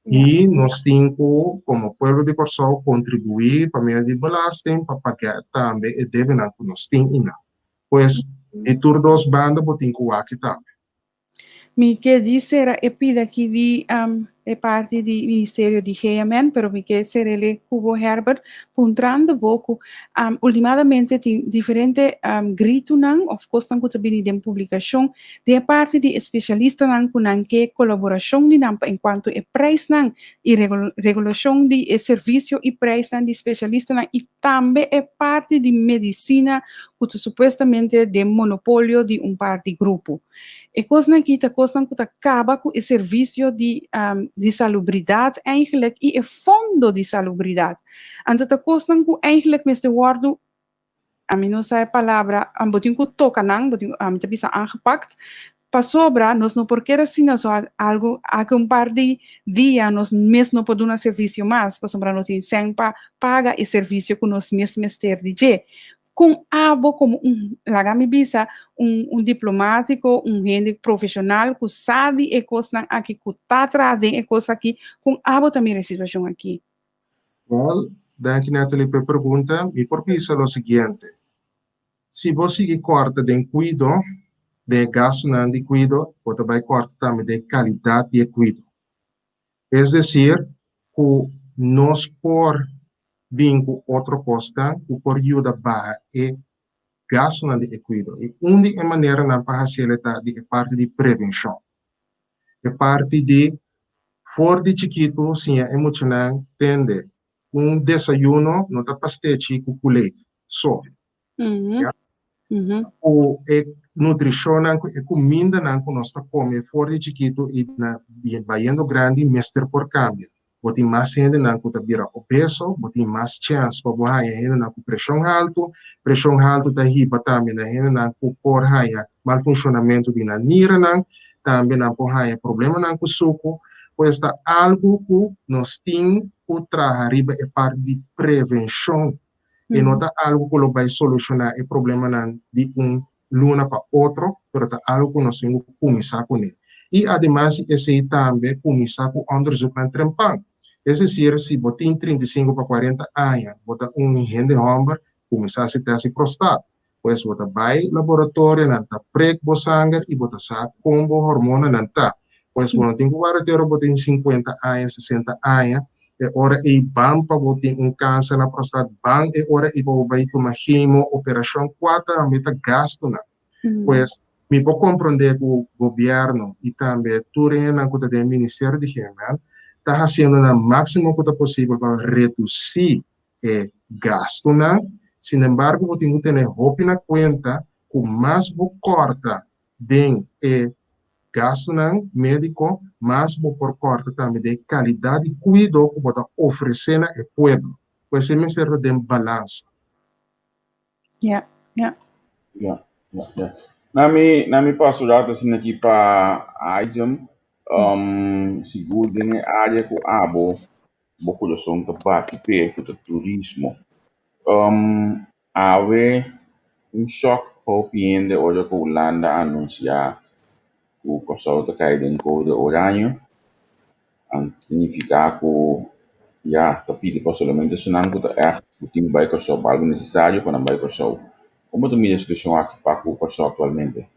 i nos tin ku komo pueblo di Kòrsou kontribuí pa medio di belasting pa paga tambe e debenan ku nos tin einan. Pues di tur dos banda bo tin ku wak tambe. Mi ke djis sera e pida aki di e parti di ministerio di GMN, pero mi ke serele ku bo Herbert, puntrando bo ku ultimadamente tin diferente gritunan of kosnan ku ta bini den publikashon den e parti di e spesialistanan ku nan ke kolaborashon di nan pa enkuanto e preisnan i regulashon di e servisio i preisnan di spesialistanan i tambe e parti di medisina ku ta supuestamente den monopolio di un par di grupo. E kosnan aki ta kosnan ku ta kaba ku e servisio di di salubridat eigenlijk i e fondo di salubridat. Anto ta kosnan ku eigenlijk mester wòrdu, ami no sa e palabra, bo tin ku toka nan, bo tin, ami ta bisa aangepakt, Pasobra nos no por keda asina so algu aki un par di dia nos mes no por duna servisio mas pasobra no tin sèn pa paga e servisio ku nos mes mester di dje. Kon abo komo un, laga mi bisa, un un diplomátiko, un hende profeshonal ku sa di e kosnan aki, ku ta traha den e kos aki, kon abo ta mira e situashon aki? Wèl, danki Natalie pa e pregunta. Mi por bisa lo siguiente, Si bo sigui kòrta den kuido, den e gastunan di kuido, bo ta bai kòrta tambe den e kalidat di e kuido. Es desir, ku nos por bin ku otro kosnan ku por yuda baha e gastunan di e kuido. I un di e maneranan pa hasiel e ta di e parti di prevenshon. E parti di for di chikitu siña e muchanan tende Un desayuno no ta pastechi ku kuleit so. Ya. Ku e nutrishonnan, ku e kumindanan ku nos ta kome for di chikitu i na bayendo grandi mester por kambia. Bo tin mas hendenan ku ta bira obeso, bo tin mas chèns pa bo haña hendenan ku preshon haltu. Preshon haltu ta hiba tambe na hendenan ku por haña malfunshonamentu di nan niranan, tambe nan por haña problemanan ku suku. Pues ta algu ku nos tin ku traha riba e parti di prevenshon. E no ta algu ku lo bai solushoná e problemanan di un luna pa otro, pero ta algu ku nos tin ku kuminsá kuné. I ademas di esei tambe kuminsá ku ònderzoeknan trempan. Es desir, si bo tin 35 pa 40 aña, bo ta un hende hòmber, kuminsá hasi tèst di prostat. Pues bo ta bai laboratorio, nan ta prek bo sanger i bo ta sa kon bo hormonanan ta. Pues bo no tin ku warda te ora bo tin sinkuenta aña, sesenta aña, e ora ei ban pa bo tin un kanser na prostat, ban e ora ei pa bo bai tuma chemo, operashon, kua tambe ta gastunan. Pues mi por komprondé ku gobièrnu i tambe tur hendenan ku ta den ministerio di GMN ta hasiendo nan máksimo ku ta posibel pa redusí e gastunan, sinembargo bo tin ku tene hopi na kuenta ku mas bo kòrta den e gastunan médiko, mas bo por kòrta tambe den e kalidat di kuido ku bo ta ofresé na e pueblo. Pues e mester ta den balansa. Ja, ja. Ja, ja, ja. Na mi, na mi pastoraat asina aki pa Aijm, um, sigur den e área ku abo Bo kurason ta bati p'e ku ta turismo. Awe un shòk pa hopi hende ora ku Hulanda a anunsiá ku Kòrsou ta kai den kode oraño. A signifiká ku ya ta pidi pa solamente esunnan ku ta ègt ku tin ku bai Kòrsou pa algu nesesario pa nan bai Kòrsou. Komo ta mira e situashon aki pa ku Kòrsou aktualmente?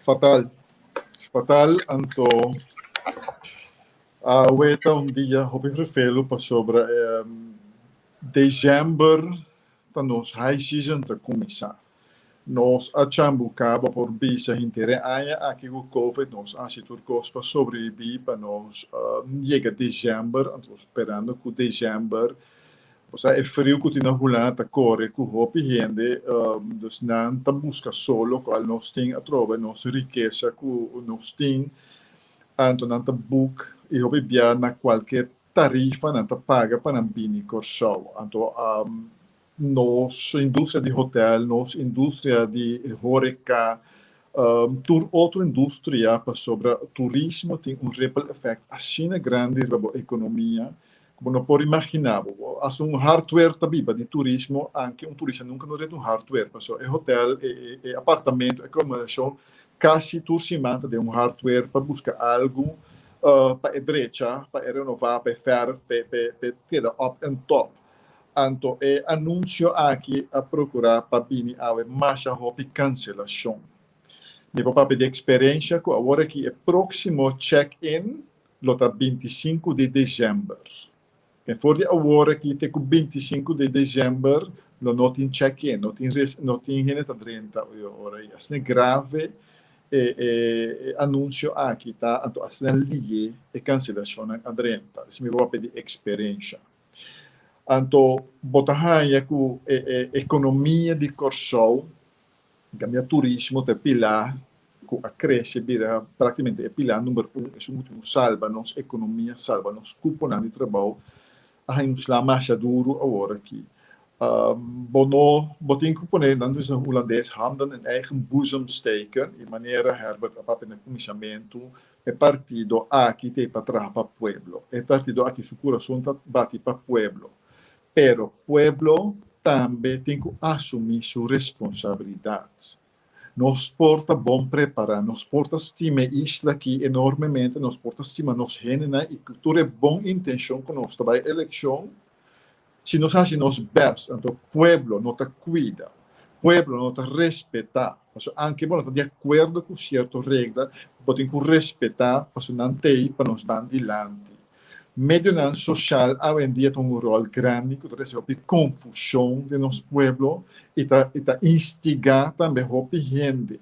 Fatal. Fatal anto awe ta un dia hopi vervelu pasobra december ta nos high season ta cuminsa. Nos a chambuká, bo por bisa, henter e aña aki ku Covid, nos a hasi tur kos pa sobrebibí, pa nos yega desèmber, anto sperando ku desèmber, bo sa e friu ku tin na Hulanda ta kore ku hopi hende, dus nan ta buska solo kual nos tin atrobe, nos rikesa ku nos tin, anto nan ta buk i hopi bia na kualke tarifa nan ta paga pa nan bini Kòrsou. Anto nos industria di hotel, nos industria di horeca, tur otro industria pasobra turismo tin un ripple effect asina grandi riba bo economia cu bo no por imagina bo. As un hardware ta biba di turismo, anke un turista nunca no renta un hardware pasobra e hotel, e apartamento, e acomodacion casi tur siman ta den un hardware pa busca algo pa e drecha, pa e renova, pa e verf, pa e keda up and top. Anto e anunsio aki a prokurá pa bini awe masha hopi kanselashon. Mi por papia di eksperensha ku awor aki e próksimo check-in lo ta 25 di desèmber. Den for di awor aki te ku 25 di desèmber lo no tin check-in, no tin no tin hende ta drenta e ora ei. Asina grave e e anunsio aki ta, anto asina liye e kanselashonnan a drenta. Esei mi por papia di eksperensha. Anto bo ta haña ku e e ekonomia di Kòrsou, kaminda turismo ta e pilá ku a krese bira praktikamente e pilá number un, esun ku tin ku salba nos ekonomia, salba nos kuponan di trabou, a haña un sla masha duru awor aki. Bo no, bo tin ku pone, nan ta bisa na hulandes, handen in eigen boezem steken, i manera Herbert a papia na kuminsamentu, E partido aki ta ei pa traha pa pueblo. E partido aki su kurason ta bati pa pueblo. Pero pueblo tambe tin ku asumí su responsabilidat. Nos por ta bon prepará, nos por ta stima e isla aki enormemente, nos por ta stima nos hendenan i ku tur e bon intenshon ku nos ta bai elekshon, Si nos hasi nos best, anto pueblo no ta cuida, pueblo no ta respeta, pasobra anke bo no ta di acuerdo cu cierto regla, bo tin cu respeta pasobra nan t'ey pa nos ban dilanti. Medionan social awendia ta un rol grandi cu ta trece hopi confusion den nos pueblo y ta y ta instiga tambe hopi hende.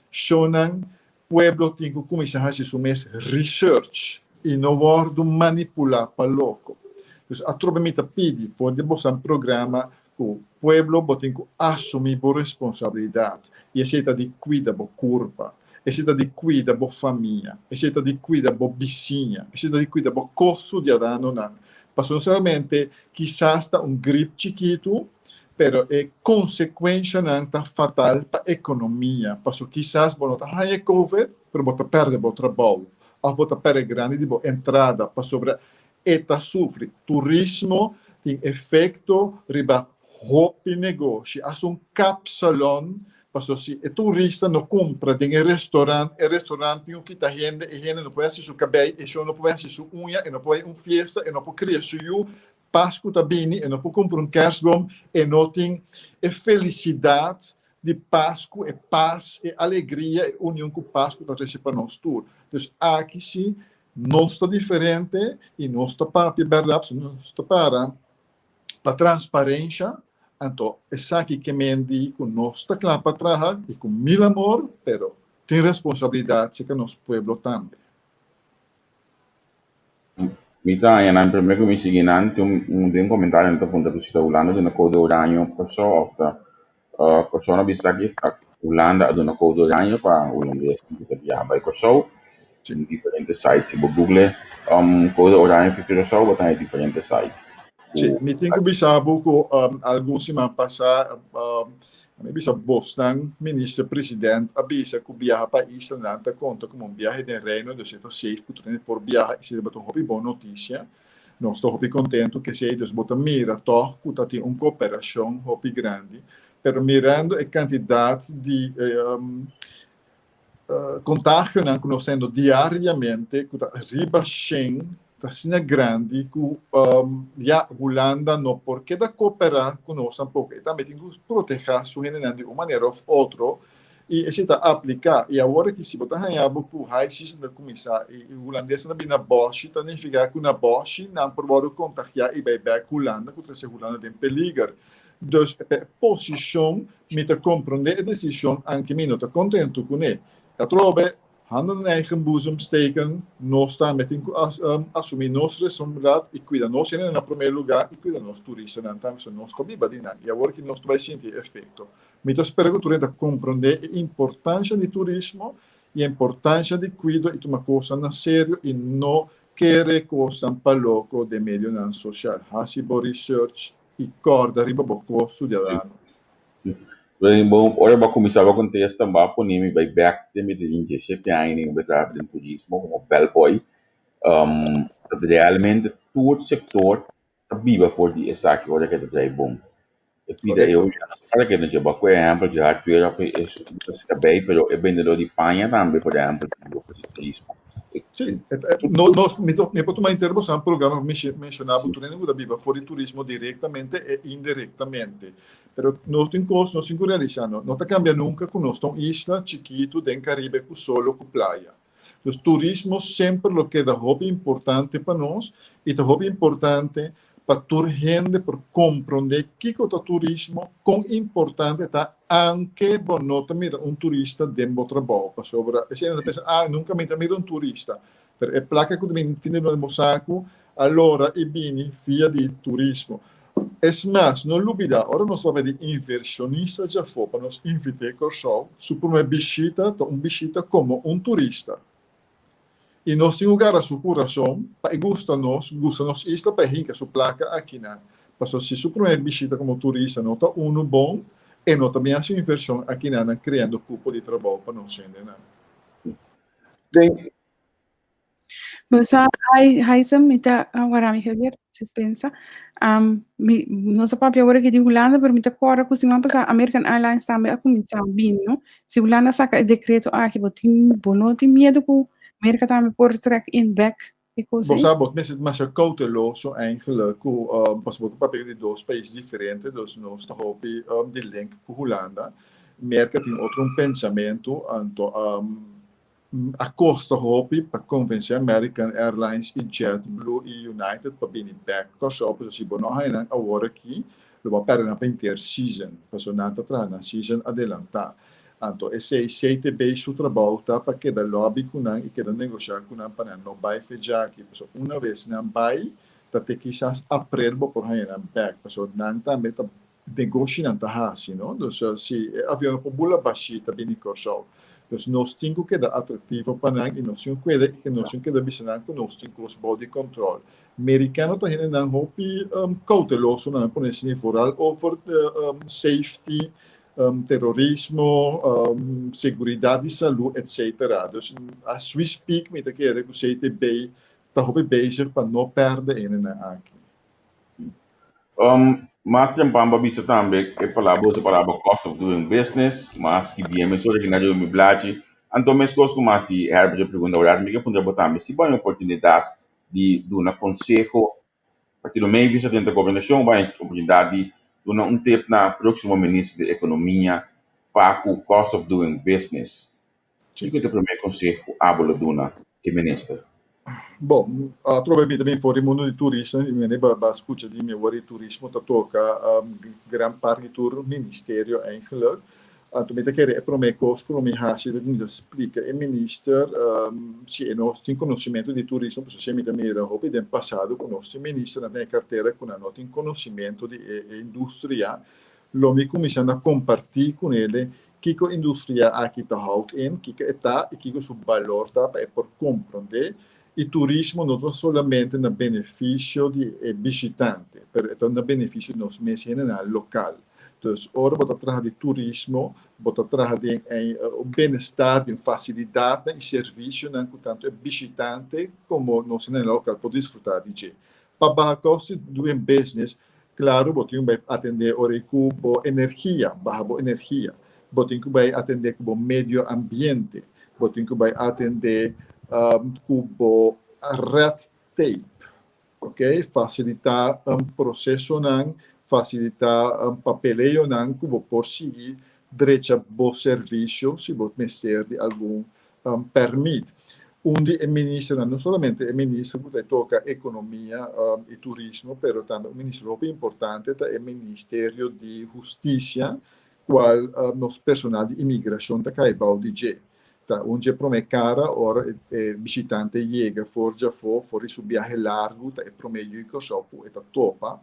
Shownan Pueblo tin ku kuminsá hasi su mes research i no wòrdu manipulá pa loko. Dus atrobe mi ta pidi for di bosan programa ku pueblo bo tin ku asumí bo responsabilidat i esei ta di kuida bo kurpa, esei ta di kuida bo famia, esei ta di kuida bo bisiña, esei ta di kuida bo kosudiadanonan. Pasobra no solamente kisas ta un grip chikitu, Pero e konsekuenshanan ta fatal pa ekonomia, paso kisas bo no ta haña e covid, pero bo ta pèrdè bo trabou òf bo ta pèrdè grandi di bo entrada pasobra e ta sufri. Turismo tin efekto riba hopi negoshi, hasta un kapsalon, paso si e turista no kumpra den e restorant, e restorant tin ku kita hende, e hende no por hasi su kabei, e shon no por hasi su uña, e no por bai un fiesta, e no por kria su yu, Pasku ta bini, e no por kumpra un kersboom, e no tin e felisidat di Pasku, e pas, e alegria, e union ku Pasku ta trese pa nos tur. Dus aki si nos ta diferente i nos ta papia bèrdat, pasobra nos ta para pa transparensha, anto esaki ke men di ku nos ta kla pa traha i ku mil amor, pero tin responsabilidat serka nos pueblo tambe. Mi ta haña nan promé ku mi sigui nan tin un den komentario nan ta puntra ku si ta Hulanda duna koude oraño Kòrsou òf ta Kòrsou no bisa ki Hulanda a duna koude oraño pa hulandesnan ku ta biaha bai Kòrsou. Tin diferente site si bo google koude oraño for Curaçao bo ta haña diferente site. Sí, mi tin ku bisa bo ku algun siman pasá Mi bisa bosnan, Minister President a bisa cu biaha pa islanan ta conta como un biahe den Reino, dus e ta safe cu tur hende por biaha y esey tabata un hopi bon noticia. Nos ta hopi contento cu esey, dus bo ta mira toch cu ta tin un cooperacion hopi grandi. Pero mirando e cantidad di Contagionan cu nos ta hendo diariamente cu ta riba shen ta asina grandi cu ya Hulanda no por keda coopera cu nos tampoco. E tambe tin cu proteha su hendenan di un manera of otro y esey ta aplica. Y awor aki si bo ta haya bo cu high season ta cuminsa y Hulandesnan ta bini na boshi ta nifica cu na boshi nan por wordo contagia y bay bek Hulanda cu trece Hulanda den peliger. Dus pa e posishon mi ta komprondé e desishon anke mi no ta kontentu kuné. Atrobe, handen in eigen boezem steken, nos tambe tin ku asumí nos responsabilidat i kuida nos hendenan na promé lugá i kuida nos turistanan tambe, pasobra nos ta biba di nan i awor ki nos ta bai sinti e efekto. Mi ta spera ku tur hende ta komprondé e importansha di turismo i e importansha di kuido i tuma kosnan na serio i no kere kosnan pa loko den medionan sosial. Hasi bo research i kòrda riba bo kos studiadano. Bon, ora bo a kuminsá bo kontesta, bo a pone mi bai bèk den mi tin diesshete aña den mi traha den turismo komo bellboy. Realmente tur sektor ta biba for di esaki ora ke ta drai bon. E pida e hopi ora ke nos bo ku ehèmpel dje hardware òf e kabei, pero e bendedó di paña tambe por ehèmpel ta biba for di turismo. Sí, no, nos, mi, mi por tuma entero boso programa menshoná bo tur hende ku ta biba for di turismo direktamente e indirektamente. Pero nos tin kos nos tin ku realisá, no, no ta kambia nunka ku nos ta un isla chikitu den Karibe ku solo ku playa. Dus turismo semper lo keda hopi importante pa nos i ta hopi importante pa tur hende por komprondé kiko ta turismo, kon importante ta anke bo no ta mira un turista den bo trabou. Pasobra esei nan ta pensa, ah, nunka mi ta mira un turista. Pero e plaka ku ta bini tin den bo saku a lora i bini via di turismo. Es mas, no lubidá, ora nos papia di invershonista djafó pa nos invit'é Kòrsou, su promé bishita ta un bishita komo un turista. I nos tin ku gara su kurason pa e gusta nos, gusta nos isla pa e hinka su plaka akinan. Pasobra si su promé bishita komo turista no ta unu bon, e no ta bin hasi un invershon akinan nan kreando kupo di trabou pa nos hendenan. Den Bo sa, ai, Haisem, mi ta wara mi Javier, dispensa. Mi, no sa papia awor aki di Hulanda, pero mi ta kòrda ku siman pasá American Airlines tambe a kuminsá bini, no? Si Hulanda saka e dekreto aki, bo tin, bo no tin miedu ku Merka tambe por trek in back e kos Bo ei? sa, bo mester masha kouteloso eigenlijk ku, pasobra bo ta papia di dos pais diferente, dus nos ta hopi di link ku Hulanda. Merka tin otro un pensamentu, anto A kosta hopi pa konvensé American Airlines i JetBlue i United pa bini bèk Kòrsou pasobra si bo no haña nan awor aki lo bo a pèrdè nan pa henter season pasobra nan ta traha nan season adelantá. Anto esei CTB su trabou ta pa keda lòbi ku nan i keda negoshá ku nan pa nan no bai fecha aki pasobra una bes nan bai ta te kisas aprel bo por haña nan bèk pasobra nan tambe ta Negoshinan ta hasi, no? Dus si e avionnan por bula bashí ta bini Kòrsou. Dus nos tin ku keda atraktivo pa nan i nos tin ku keda i nos tin ku keda bisa nan ku nos tin kos bou di kòntròl. Merikano ta hendenan hopi kouteloso nan a pone asina vooral over safety, terorismo, seguridat di salú etcetera. Dus as we speak mi ta kere ku CTB ta hopi bezig pa no pèrdè hendenan aki. Mas trempan bo a bisa tambe e palabra, bo usa e palabra cost of doing business, mas ki bien mes ora ki na riba mi blachi. Anto meskos ku mas si Herbert a pregunta awor mi ke puntra bo tambe si bo haña oportunidat di duna konseho Partido Mavis a tenta gobernashon bo haña oportunidat di duna un tip na próksimo minister di ekonomia pa ku cost of doing business. Kiko ta e promé konseho ku abo lo duna e minister? Bon, atrobe mi ta bin for di mundu di turismo i mi ba ba skucha di mi awor di turismo ta toka gran parti di tur ministerio eigenlijk. Anto mi ta kere e promé kos ku lo mi hasi ta kuminsá splika e minister si e no tin konosementu di turismo pasobra si mi ta mira hopi den pasado ku nos tin ministernan den e kartera ku nan no tin konosementu di e industria. Lo mi kuminsá na kompartí kunele Kiko industria aki ta houd in, kiko e ta i kiko su balor ta pa e por komprondé. I turismo no ta solamente na benefisio di e bishitante, pero e ta na benefisio di nos mes hendenan lokal. Dus ora bo ta traha di turismo, bo ta traha den e benestar, den fasilidatnan i servisionan ku tantu e bishitante komo nos hendenan lokal por disfrutá di dje. Pa baha kosto di doing business, Claro, bo tin ku bai atendé ora ku bo energia, baha bo energia. Bo tin ku bai atendé ku bo medio ambiente. Bo tin ku bai atendé ku bo red tape. Ok, fasilitá prosesonan, fasilitá papeleonan ku bo por sigui drecha bo servisio si bo mester di algun pèrmit. Un di e ministernan, no solamente e minister ku ta toka ekonomia i turismo, pero tambe un minister hopi importante ta e Ministerio di Hustisia, kual nos personal di imigrashon ta kai bou di dje. Ta un dje promé kara ora e bishitante yega for djafó, for di su biahe largu, ta e promé yu Kòrsou ku e ta topa.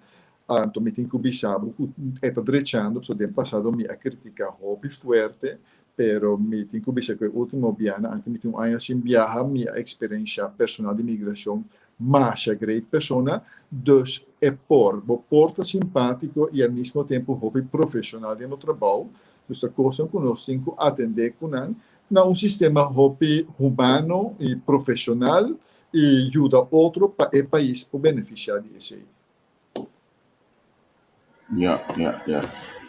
Anto mi tin ku bisa bo ku e ta drechando, pasobra den pasado mi a kritiká hopi fuerte, pero mi tin ku bisa ku e último biaha, anke mi tin un aña sin biaha, mi a eksperenshá personal di migrashon masha great persona, dus e por, bo por ta simpátiko i al mismo tempu hopi profeshonal den bo trabou, dus ta kosnan ku nos tin ku atendé ku nan na un sistema hopi humano i profeshonal i yuda otro pa e pais por benefisiá di esei. Ja, ja, ja.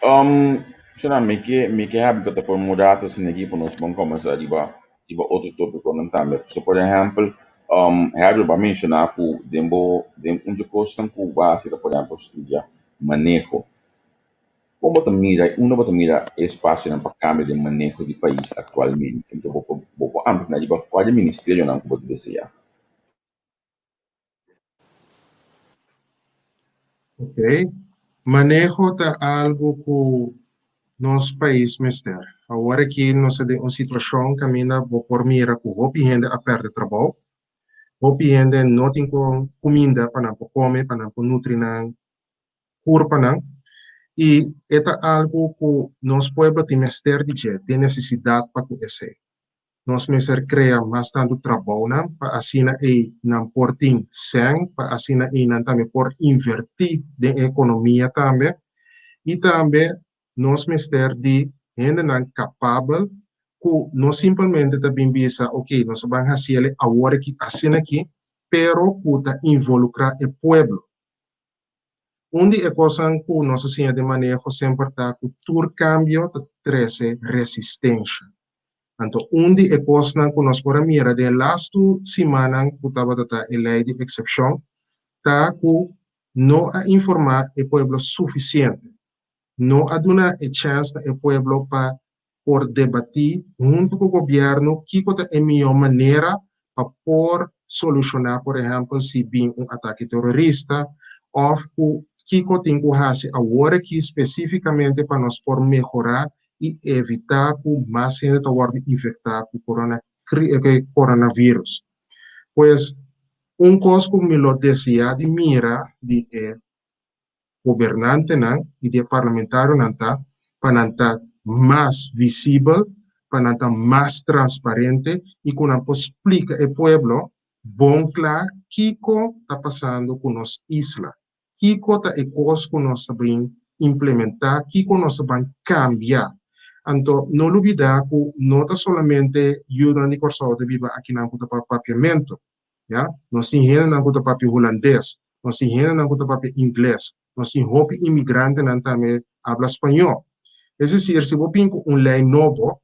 Um, Sra, mi ke, mi ke habi ku ta por un rato asina aki pa nos bon kombersá riba, riba otro tópikonan tambe. So, por ehèmpel, um, Herbert bo a menshoná ku den bo, den un di kosnan ku bo a hasi ta por ehèmpel studia maneho. Kon bo ta mira, unda bo ta mira e espasionan pa kambio den maneho di pais aktualmente? Anto bo por, bo por amplifiká riba kua di e ministerionan ku bo ta deseá? Ok. Maneho ta algu ku nos pais mester. Awor aki nos ta den un situashon kaminda bo por mira ku hopi hende a pèrdè trabou, hopi hende no tin kon kuminda pa nan por kome, pa nan por nutri nan kurpanan i e ta algu ku nos pueblo tin mester di dje, tin nesesidat pa ku esei. Nos mester krea mas tantu trabounan pa asina ei nan por tin sèn, pa asina ei nan tambe por invertí den e ekonomia tambe. I tambe nos mester di hendenan kapabel ku no simpelmente ta bin bisa oke nos a ban hasi el awor aki asina aki, pero ku ta involukrá e pueblo. Un di e kosnan ku nos a siña den maneho semper ta ku tur kambio ta trese resistensha. Anto un di e kosnan ku nos por a mira den e lastu simannan ku tabata ta e lei di eksepshon ta ku no a informá e pueblo sufisiente. No a duna e chèns na e pueblo pa por debatí huntu ku gobièrnu kiko ta e mihó manera pa por solushoná por ehèmpel si bin un atake terorista òf ku kiko tin ku hasi awor aki spesífikamente pa nos por mehorá i evitá ku mas hende ta wòrdu infektá ku coronavirus. Pues un kos ku mi lo deseá di mira di e gobernantenan i di e parlamentarionan ta pa nan ta mas visibel, pa nan ta mas transparente i ku nan por splika e pueblo bon kla kiko ta pasando ku nos isla, kiko ta e kos ku nos ta bin implementá, kiko nos ta ban kambia. Anto no lubidá ku no ta solamente yunan di Kòrsou ta biba akinan ku ta papia papiamentu, ya. Nos tin hendenan ku ta papia hulandes, nos tin hendenan ku ta papia ingles, nos tin hopi inmigrantenan tambe habla spañó. Es desir, si bo bin ku un lei nobo,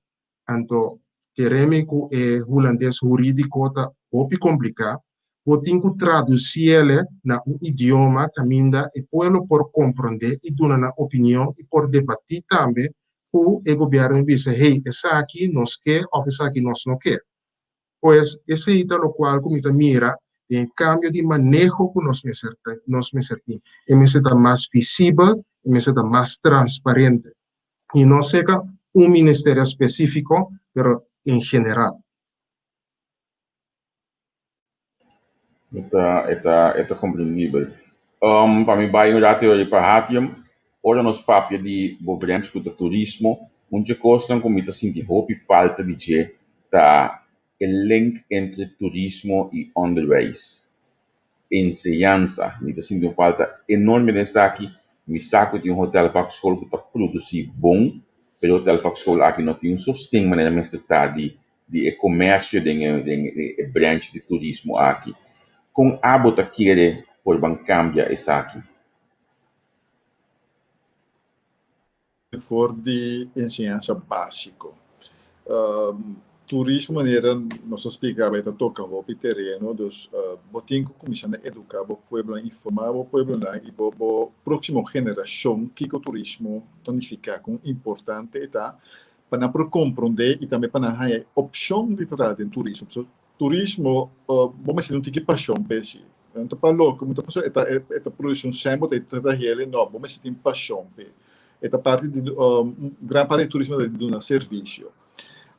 anto keremi ku e hulandes hurídiko ta hopi kompliká, bo tin ku tradusiele na un idioma kaminda e pueblo por komprondé i duna nan opinion i por debatí tambe ku e gobièrnu i bisa, hey, esaki nos ke òf esaki nos no ke. Pues esei ta lokual ku mi ta mira den e kambio di maneho ku nos mester nos mester tin. E mester ta mas visibel, e mester ta mas transparente. I no seka un ministerio spesífiko, pero en general. E ta e ta e ta komprendibel. Um, pa mi bai un rato pa Hatium, ora nos papia di bo branch ku ta turismo, un dje kosnan ku mi ta sinti hopi falta di dje ta e link entre turismo i onderwijs, enseñansa. Mi ta sinti un falta enorme den esaki. Mi sa ku tin un hotelvakschool ku ta produsí bon, pero e hotelvakschool aki no tin un sosten manera mester ta di di e komersio den e den e branch di turismo aki. Kon abo ta kere por ban kambia esaki? For di enseñansa básiko. Turismo manera nos a splika bai ta toka hopi tereno, dus bo tin ku kuminsá na eduká bo pueblonan, informá bo pueblonan i bo bo próksimo generashon kiko turismo ta nifiká, kon importante e ta pa nan por komprondé i tambe pa nan haña e opshon di traha den turismo. Pasobra Turismo, bo mester tin un tiki pashon p'e si. No ta pa loko, no ta pasobra e ta e ta produci un sèn bo ta trata hel, no, bo mester tin pashon p'e. E ta parti di un gran parti di turismo ta di duna servisio.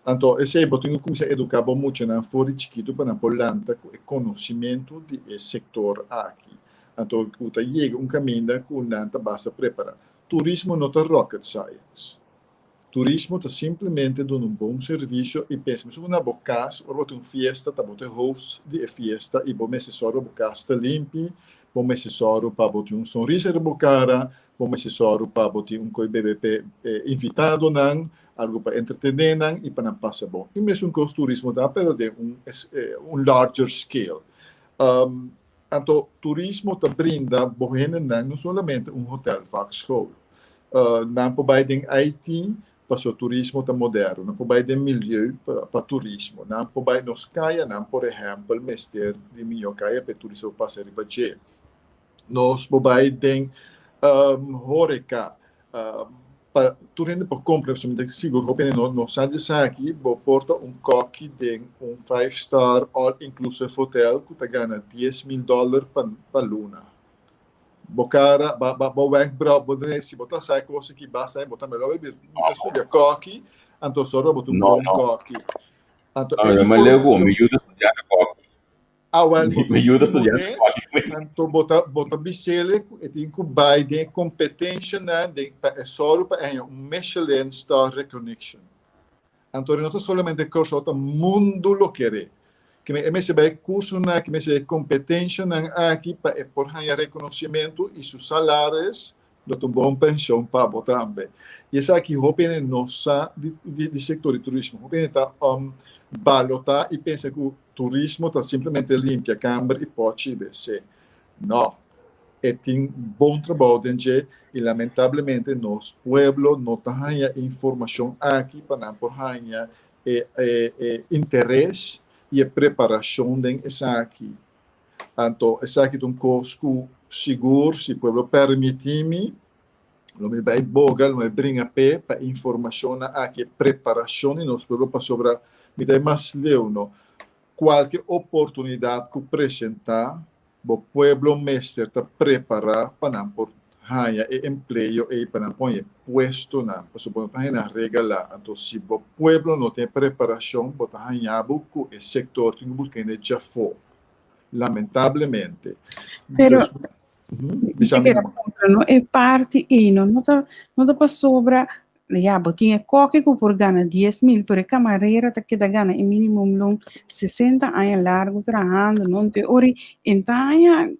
Anto esei bo tin ku kuminsá eduká bo muchanan for di chikitu pa nan por lanta ku e konosimentu di e sektor aki. Anto ku ta yega un kaminda ku nan ta basta prepará. Turismo no ta rocket science. Turismo ta simplemente duna un bon servisio i pensa mesun ku na bo kas ora bo tin un fiesta ta bo ta e host di e fiesta i bo mester sòru pa bo kas ta limpi, bo mester sòru pa bo tin un sonrisa riba bo kara, bo mester sòru pa bo tin un koi bebe p'e invitadonan, algu pa entretené nan i pa nan pasa bon. I mesun kos turismo ta pero den un un larger scale. Anto turismo ta brinda bo hendenan no solamente un hotel vakschool. Nan por bai den IT pasobra turismo ta moderno, nan por bai den milieu pa turismo, nan por bai nos kayanan por ehèmpel mester di mihó kaya pa e turista por pasa riba dje. Nos por bai den horeca Pa tur hende por compra, pasobra mi ta sigur hopi hende no sa di esaki, bo por ta un koki den un five star all inclusive hotel ku ta gana 10,000 dollar pa luna. Bo kara, bo wenkbrauw, bo dre, si bo ta sa e kos aki basta bo tambe lo bai studia koki, anto sòru bo ta un bon koki. Anto e informashon. Mi yuda studia koki. Ah, wel, bo ta Mi yuda studiante stimul'é, ku aki. anto bo ta, bo ta bis'é ku e tin ku bai den e kompetenshanan den pa e sòru pa e haña un Michelin star recognition. Anto no ta solamente Kòrsou, ta mundu lo ker'é. Ke men e mester bai e kursonan, ke mester bai e kompetenshanan aki pa e por haña rekonosimentu i su salaris Lo ta un bon penshon pa bo tambe. I esaki hopi hende no sa di di sektor di turismo. Hopi hende ta balotá i pensa ku turismo ta simplemente limpia kamber i pòchi bc. No. E tin bon trabou den dje i lamentablemente nos pueblo no ta haña e informashon aki pa nan por haña e e interes i e preparashon den esaki. Anto esaki ta un kos ku sigur si pueblo permití mi, lo mi bai boga, lo mi bringa p'e pa e informashonnan aki, e preparashon di nos pueblo pasobra mi ta e mas leu no. Kualke oportunidat ku presentá, bo pueblo mester ta prepará pa nan por haña e empleo ei, pa nan por haña e puestonan, pasobra bo no ta haña nan regalá. Anto si bo pueblo no tin e preparashon, bo ta haña bo ku e sektor tin ku buska hende djafó. Lamentablemente. Pero, Dus, mi te kere puntra, no, e parti ei no, no ta, no ta pasobra, ya, bo tin e koki ku por gana 10,000, pero e kamarera ta keda gana e minimumloon 60 aña largu trahando, no? Enton ora e ta haña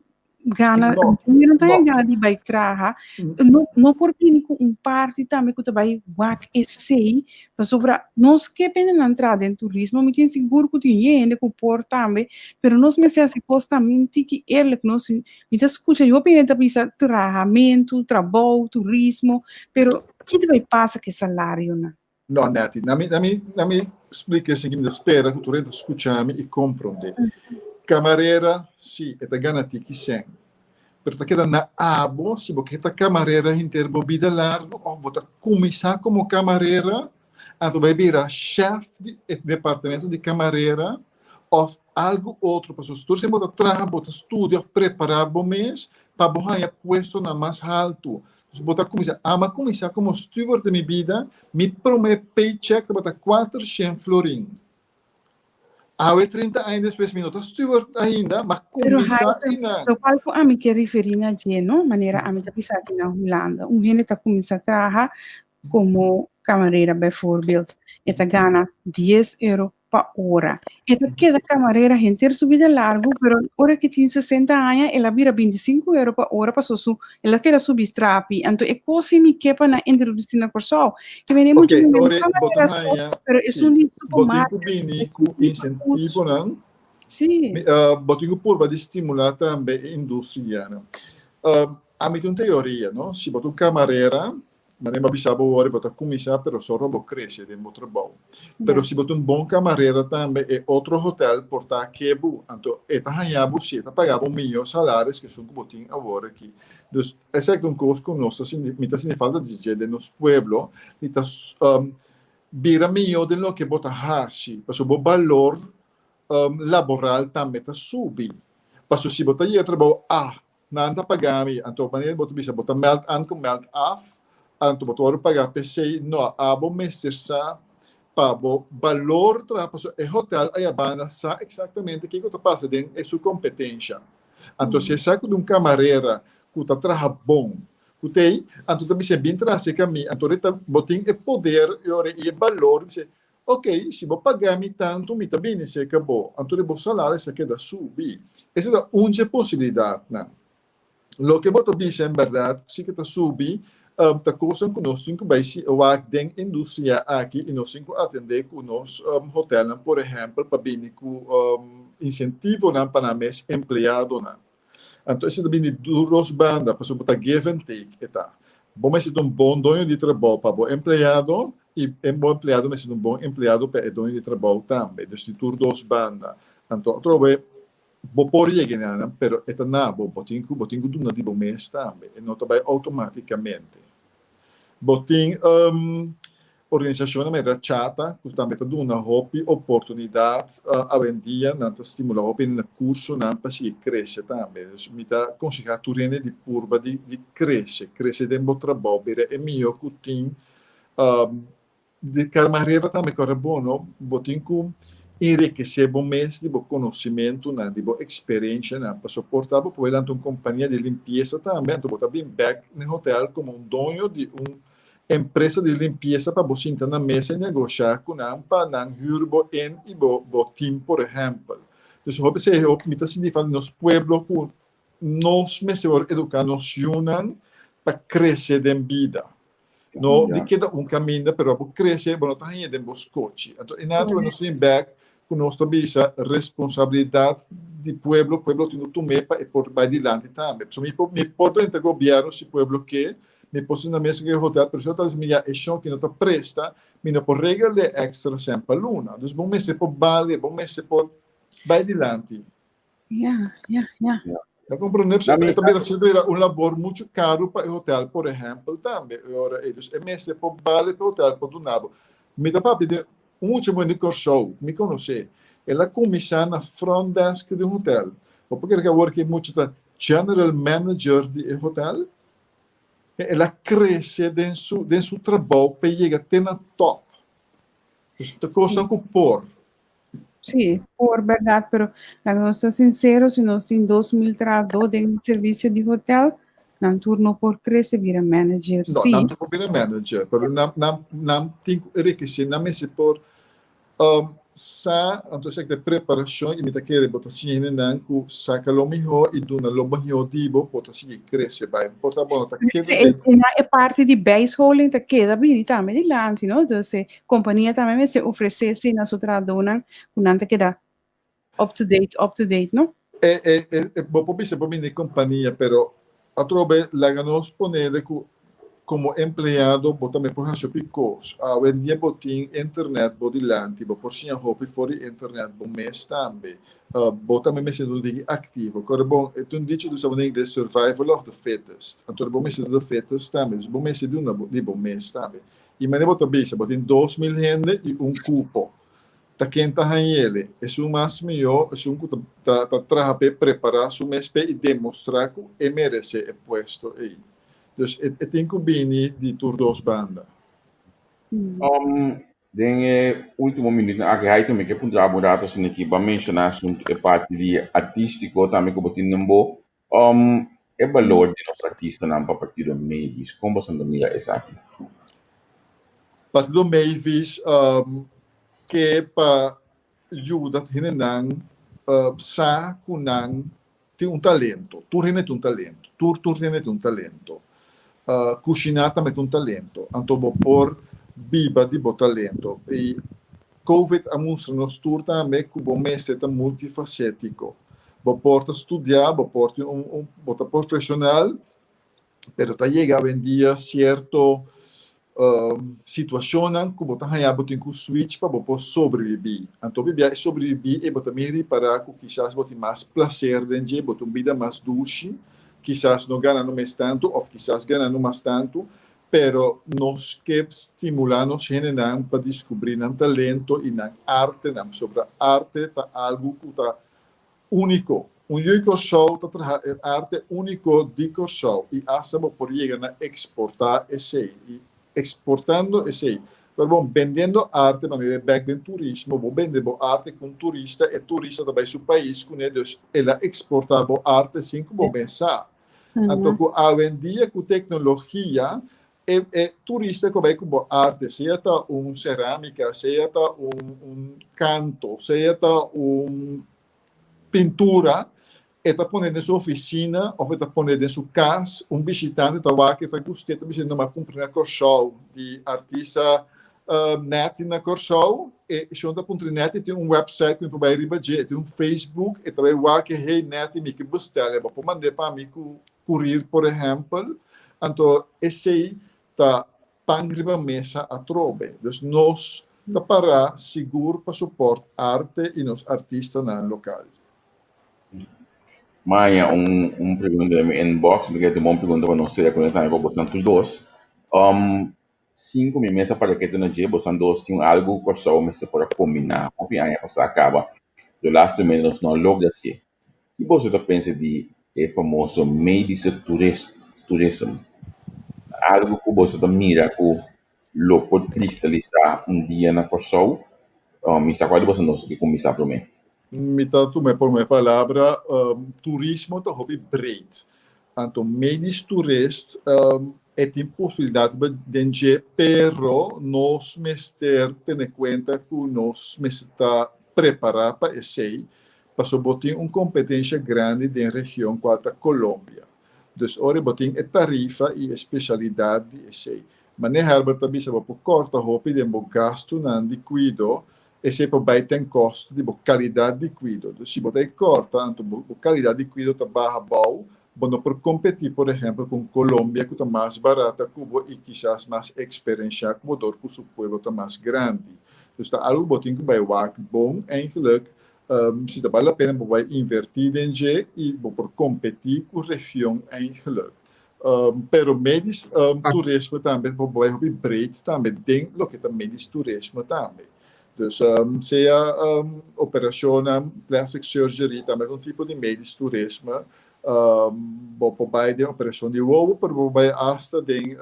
gana, No, no ta no. gana di bai traha, no, no por bini ku un parti tambe ku ta bai wak esei, pasobra nos ke pende nan traha den turismo, mi tin sigur ku tin hende ku por tambe, pero nos mester hasi kos tambe un tiki eerlijk, no, si mi ta skucha hopi hende ta bisa trahamentu, trabou, turismo, pero ki ta bai pasa ku e salarionan? No, Netty, na mi, na mi, na mi splika esaki, mi ta spera ku tur hende ta skucha mi i komprondé. Kamarera, sí, e ta gana tiki sèn, pero ta keda na abo si bo ke ta kamarera henter bo bida largu òf bo ta kuminsá komo kamarera, anto bai bira shèf di e departamento di kamarera òf algu otro. Pasobra tur esei bo ta traha, bo ta studia òf prepará bo mes pa bo haña puestonan mas haltu. Dus bo ta kuminsá. Ami a kuminsá komo steward den mi bida, mi promé paycheck tabata kuatershen florin. Awe 30 aña despues mi no ta steward ainda, ma Pero kuminsá Haitham, einan. lokual ku ami ke referí na dje, no? Manera ami ta bisa aki na Hulanda, un hende ta kuminsá traha komo kamarera bijvoorbeeld, e ta gana dies euro pa ora. E ta keda kamarera henter su bida largu, pero ora ke tin 60 aña el a bira 25 euro pa ora paso su el a keda subi strapi. Anto e kos si mi ke pa nan introdusí na Kòrsou. Ke mene Ok, muchu muhé no ora bo ta kamarera so, haña, pero sí, esun di bo tin ku supermarket, bini esun ku di pakurs. insentivonan. Sí. Mi, bo tin ku purba di stimulá tambe e industrianan. Ami tin un teoria, no? Si bo ta un kamarera, Manera mi a bisa bo wòrdu bo ta kuminsá pero sòru bo krese den bo trabou. Pero si bo ta un bon kamarera tambe e otro hotel por ta ke bo. Anto e ta haña bo si e ta paga bo mihó salaris ke esun ku bo tin awor aki. Dus esaki ta un kos ku nos ta sinti, mi ta sinti falta di dje den nos pueblo, di ta bira mihó den loke bo ta hasi. Pasobra bo balor. laboral tambe ta subi. Paso si bo ta yega trabou, ah, nan ta paga mi, anto manera bo ta bisa bo ta meld an ku meld af, anto bo ta wòrdu paga p'esei. No, abo mester sa pa bo balor traha, pasobra e hotel ayabanda sa eksaktamente kiko ta pasa den e su kompetensha. Anto si e sa ku di un kamarera ku ta traha bon ku t'ei, anto ta bis'é bin traha serka mi, anto rei ta bo tin e poder i ora i e balor di bis'é, Ok, si bo paga mi tantu mi ta bini serka bo, anto di bo salario sa keda subi. Esei ta un dje posibilidatnan. Loke bo ta bisa en bèrdat si ke ta subi ta kosnan ku nos tin ku bai wak den industria aki i nos tin ku atendé ku nos hotelnan por ehèmpel pa bini ku insentivonan pa nan mes empleadonan. Anto esei ta bini di tur dos banda pasobra bo ta give and take e ta. Bo mester ta un bon doño di trabou pa bo empleado i e bon empleado mester ta un bon empleado pa e doño di trabou tambe. Dus di tur dos banda. Anto atrobe Bo por yega na nan, pero e ta na bo. Bo tin ku bo tin ku duna di bo mes tambe. E no ta bai outomátikamente. Bo tin organisashonnan manera Chata ku tambe ta duna hopi oportunidat awendia. Nan ta stimulá hopi hende na kursonan pa sigui krese tambe. Dus mi ta konsehá tur hende di purba di di krese, krese den bo trabou, bira e mihó ku tin. Di kar manera tambe ku ora bo no, bo tin ku enrikesé bo mes di bo konosimentunan, di bo eksperenshanan, pasobra por ta bo por lanta un kompania di limpiesa tambe, anto bo ta bin bèk na e hotèl komo un doño di un empresa di limpiesa pa bo sinta na mesa i negoshá ku nan pa nan hür bo en i bo bo tim por ehèmpel. Dus hopi esei hopi mi ta sinti falta di nos pueblo ku nos mester wòrdu eduká nos yunan pa krese den bida. No di keda un kaminda, pero abo krese, bo no ta haña den bo skochi. Anto e natu nos tin bek ku nos ta bisa responsabilidat di pueblo, pueblo tin ku tum'é pa e por bai dilanti tambe. Pasobra mi por mi por drenta gobièrnu si pueblo ke, mi por sinta mesa ku e hotel, pero si hotel ta bisa mi ya e shon ki no ta presta, mi no por regal'é èkstra sèn pa luna. Dus bo mester por bale, bo mester por bai dilanti. Ja, ja, ja. Ta comprende? Pues, e ta bira siendo era un labor mucho caro pa e hotel, por ehempel, tambe. E ora ei, dus e mester por bale pa e hotel por duna bo. Mi ta papia di un mucha muher di Kòrsou, mi konosé. El a kuminsá na front desk di un hotel. Bo por kere ku awor ku e mucha ta general manager di e hotel? El a krese den su den su trabou pa e yega te na top. Dus ta kosnan ku por. Sí, por berdad, pero laga nos ta sincero, si nos tin 2000 trahadó den servicio di hotel, nan tur no por crece bira manager, No, sí. nan tur por bira manager, pero nan, nan, nan tin cu enriquece, nan mester por sa, anto esaki ta preparacion y mi ta kere bo ta siña hendenan cu saca lo miho y duna lo miho di bo, bo ta sigui crece bay. Por ta bo no ta keda E, den. e, na e parti di bijscholing ta keda bini tambe dilanti, no? Dus e Kompania tambe mester ofresé si na su trahadónan ku nan ta keda up to date, up to date, no? E, e, e, e, bo por bisa por bini di kompania, pero atrobe laga nos ponele ku komo empleado bo tambe por hasi hopi kos. Awendia bo tin internet bo dilanti, bo por siña hopi for di internet bo mes tambe. Bo tambe mester ta un diki aktivo. Kore bon, e ta un dicho ku ta bisa na ingles survival of the fittest. Anto bo mester ta the fittest tambe, dus bo mester duna di bo mes tambe. I manera bo ta bisa, bo tin 2000 hende i un kupo. Ta ken ta hañ'ele? Esun mas mihó, esun ku ta ta ta traha p'e prepará su mes p'e i demostrá ku e meresé e puesto ei. Dus e e tin ku bini di tur dos banda. Den e último minuutnan aki, Haito, mi ke puntra bo un rato asina ki bo a menshoná asuntu e parti di artístiko tambe ku bo tin den bo. E balor di nos artistanan pa Partido Mavis, kon boso ta mira esaki? Partido Mavis ke pa yuda hendenan sa ku nan tin un talento. Tur hende tin un talento. Tur tur hende tin un talento. Kushiná tambe ta un talento. Anto bo por biba di bo talento. I Covid a mustra nos tur tambe ku bo mester ta multifasétiko. Bo por ta studiá, bo por tin un un bo ta profeshonal, pero ta yega awendia sierto situashonnan ku bo ta haña bo tin ku switch pa bo por sobrebibí. Anto hopi bia e sobrebibí ei bo ta bin ripará ku kisas bo tin mas plaser den dje, bo tin un bida mas dushi, kisas no ganando mes tantu òf kisas ganando mas tantu. Pero nos ke stimulá nos hendenan pa diskubrí nan talento i nan artenan, pasobra arte ta algu ku ta úniko. Un yu di Kòrsou ta traha e arte úniko di Kòrsou i asta bo por yega na eksportá esei. I eksportando esei, pero bon, bendiendo arte, pa mi bai bèk den turismo, bo bende bo arte ku un turista, e turista ta bai su pais kuné, dus el a eksportá bo arte sin ku bo mes sa. Anto ku awendia ku teknologia, e e turista ku bai ku bo arte, sea ta un serámika, sea ta un un kanto, sea ta un pintura, e ta pone den su ofisina òf e ta pone den su kas, un bishitante ta wak e ta gust'é, ta bisa no m'a kumpra na Kòrsou di artista Netty na Kòrsou, e shon ta puntra Netty tin un website ku mi por bai riba dje, e tin un Facebook, e ta bai wak e hey Netty mi ke bestèl e bo por mand'é pa mi ku kurir por ehèmpel, anto esei ta pan riba mesa atrobe. Dus nos ta pará sigur pa supòrt arte i nos artistanan lokal. Maya un un pregunta den mi inbox, mi kere tin bon pregunta pa nos sea ku nos tambe pa boso tur dos. Sin ku mi mes a para ketu na dje, bosan dos tin un algu ku Kòrsou mester por a kombiná hopi aña pasá kaba, pero lastimamente nos no a logra hasié. Ki boso ta pensa di e famoso medische tourism? Ta algu ku boso ta mira ku lo por kristalisá un dia na Kòrsou? Mi sa kual di boso nos ke kuminsá promé. Mi ta tuma e promé palabra. Turismo ta hopi breed. Anto medisch toerist e tin posibilidad den dje, pero nos mester tene cuenta cu nos mester ta prepara pa esey, pasobra bo tin un competencia grandi den region cual ta Colombia. Dus ora bo tin e tarifa y e specialidad di esey. Mane Herbert ta bisa bo por corta hopi den bo gastunan di cuido Esei por bai ten kosto di bo kalidat di kuido. Dus si bo ta e kòrta, anto bo kalidat di kuido ta baha bou, bo no por kompetí por ehèmpel ku un Colombia ku ta mas barata ku bo i kisas mas eksperenshá ku bo dor ku su pueblo ta mas grandi. Dus ta algu ku bo tin ku bai wak bon eigenlijk si ta bal la pena bo bai invertí den dje i bo por kompetí ku region eigenlijk. Pero medisch turismo tambe bo bai hopi breed tambe den loke ta medisch turismo tambe. Dus sea operacionnan, plastic surgery tambe ta un tipo di medisch turismo. Bo por bai den operacion di wowo pero bo por bai hasta den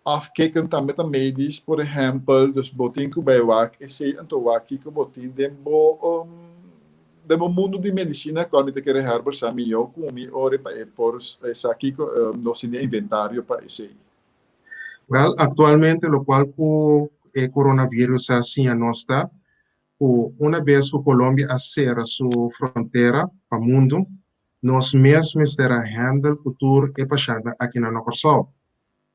afkikken tambe ta medisch por ehempel. Dus bo tin ku bai wak esei anto wak kiko bo tin den bo den bo mundu di medicina cual mi ta kere Herbert sa mihó ku mi ora pa e por sa kiko nos tin den inventario pa esei. Wel, actualmente locual cu e coronavirus a siña nos ta cu una bes cu Colombia a cera su frontera pa mundo, nos mes mester a handle cu tur e pashentnan aki na Kòrsou.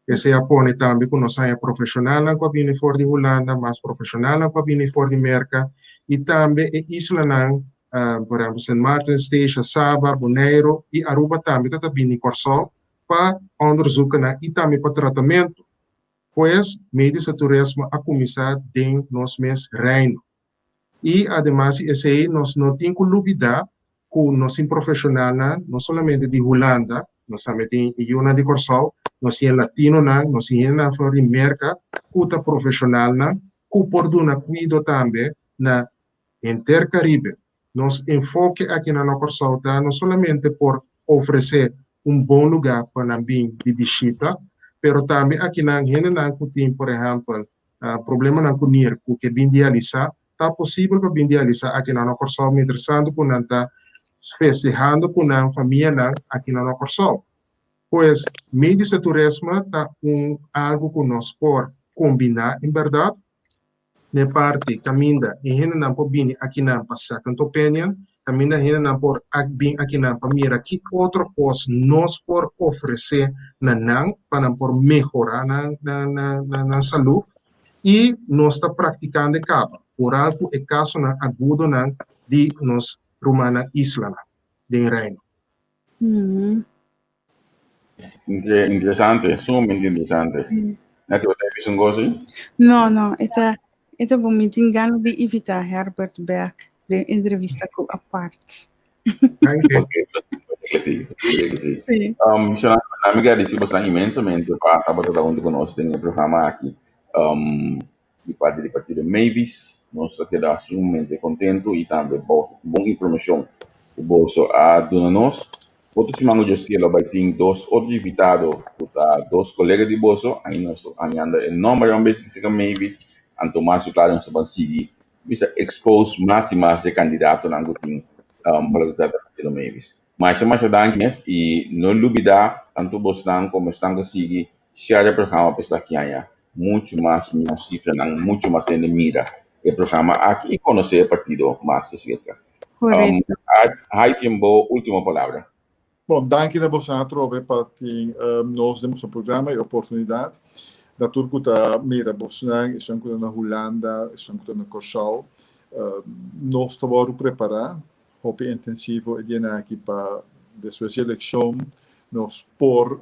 Esei a pone tambe ku nos haña profeshonalnan ku a bini for di Hulanda, mas profeshonalnan ku a bini for di Merka i tambe e islanan, por ehèmpel Sint Maarten, Statia, Saba, Boneiru i Aruba tambe ta ta bini Kòrsou pa ònderzoekennan i tambe pa tratamentu. Pues, medische turismo a kuminsá den nos mes Reino. I ademas di esei nos no tin ku lubidá ku nos tin profeshonalnan no solamente di Hulanda, nos tambe tin e yunan di Kòrsou, nos tin e latinonan, nos tin hendenan for di Merka ku ta profeshonalnan ku por duna kuido tambe na henter Karibe. Nos enfoke aki na Kòrsou ta no solamente por ofresé un bon lugá pa nan bin di bishita, pero tambe akinan hendenan ku tin por ehèmpel problemanan ku nir ku ke bin dialisá, ta posibel pa bin dialisá aki na Kòrsou mientrastantu ku nan ta festehando ku nan famianan aki na Kòrsou. Pues, medische turisme ta un algu ku nos por kombiná en bèrdat n'e parti kaminda e hendenan por bini akinan pa second opinion, kaminda hendenan por bin akinan pa mira ki otro kos nos por ofresé na nan pa nan por mehorá nan nan salú i nos ta praktikando e kaba, foral ku e kasonan agudonan di nos rumannan islanan den Reino. Interesante, sumamente interesante. Nati, bo ta bisa un cosa ahí? No, no, e ta, e ta bon. Mi tin gana di invita Herbert bek den entrevista ku apart. Dank je. Ok. Sí, sí, sí. Sí. Shona, mi agradeci bosan inmensamente pa tabata hunto cu nos den e programa aki. Di parti di partido Mavis, nos a keda sumamente contento y tambe bon informacion cu boso a duna nos. Otro siman cu Dios kier lo bay tin dos otro invitado cu ta dos colega di boso, ainda nos ta hañando e nomber un bes ki Mavis, anto mas cu claro nos ta ban sigui bisa expose mas y mas e candidatonan cu tin pa loke ta trata partido Mavis. Masha masha danki mes y no lubida tanto bosnan como esnan cu sigui share e programa pa esaki haña mucho mas mihó cifranan, mucho mas hende mira e programa aki y conoce e partido mas de cerca. Correcto. Haitien, bo ultimo palabra. Bon, danki na boso atrobe pa tin nos den boso programa y oportunidad. Na tur cu ta mira bosnan, esun cu ta na Hulanda, esun cu ta na Corsou, nos ta wordo prepara hopi intensivo e dianan aki pa despues di eleccion nos por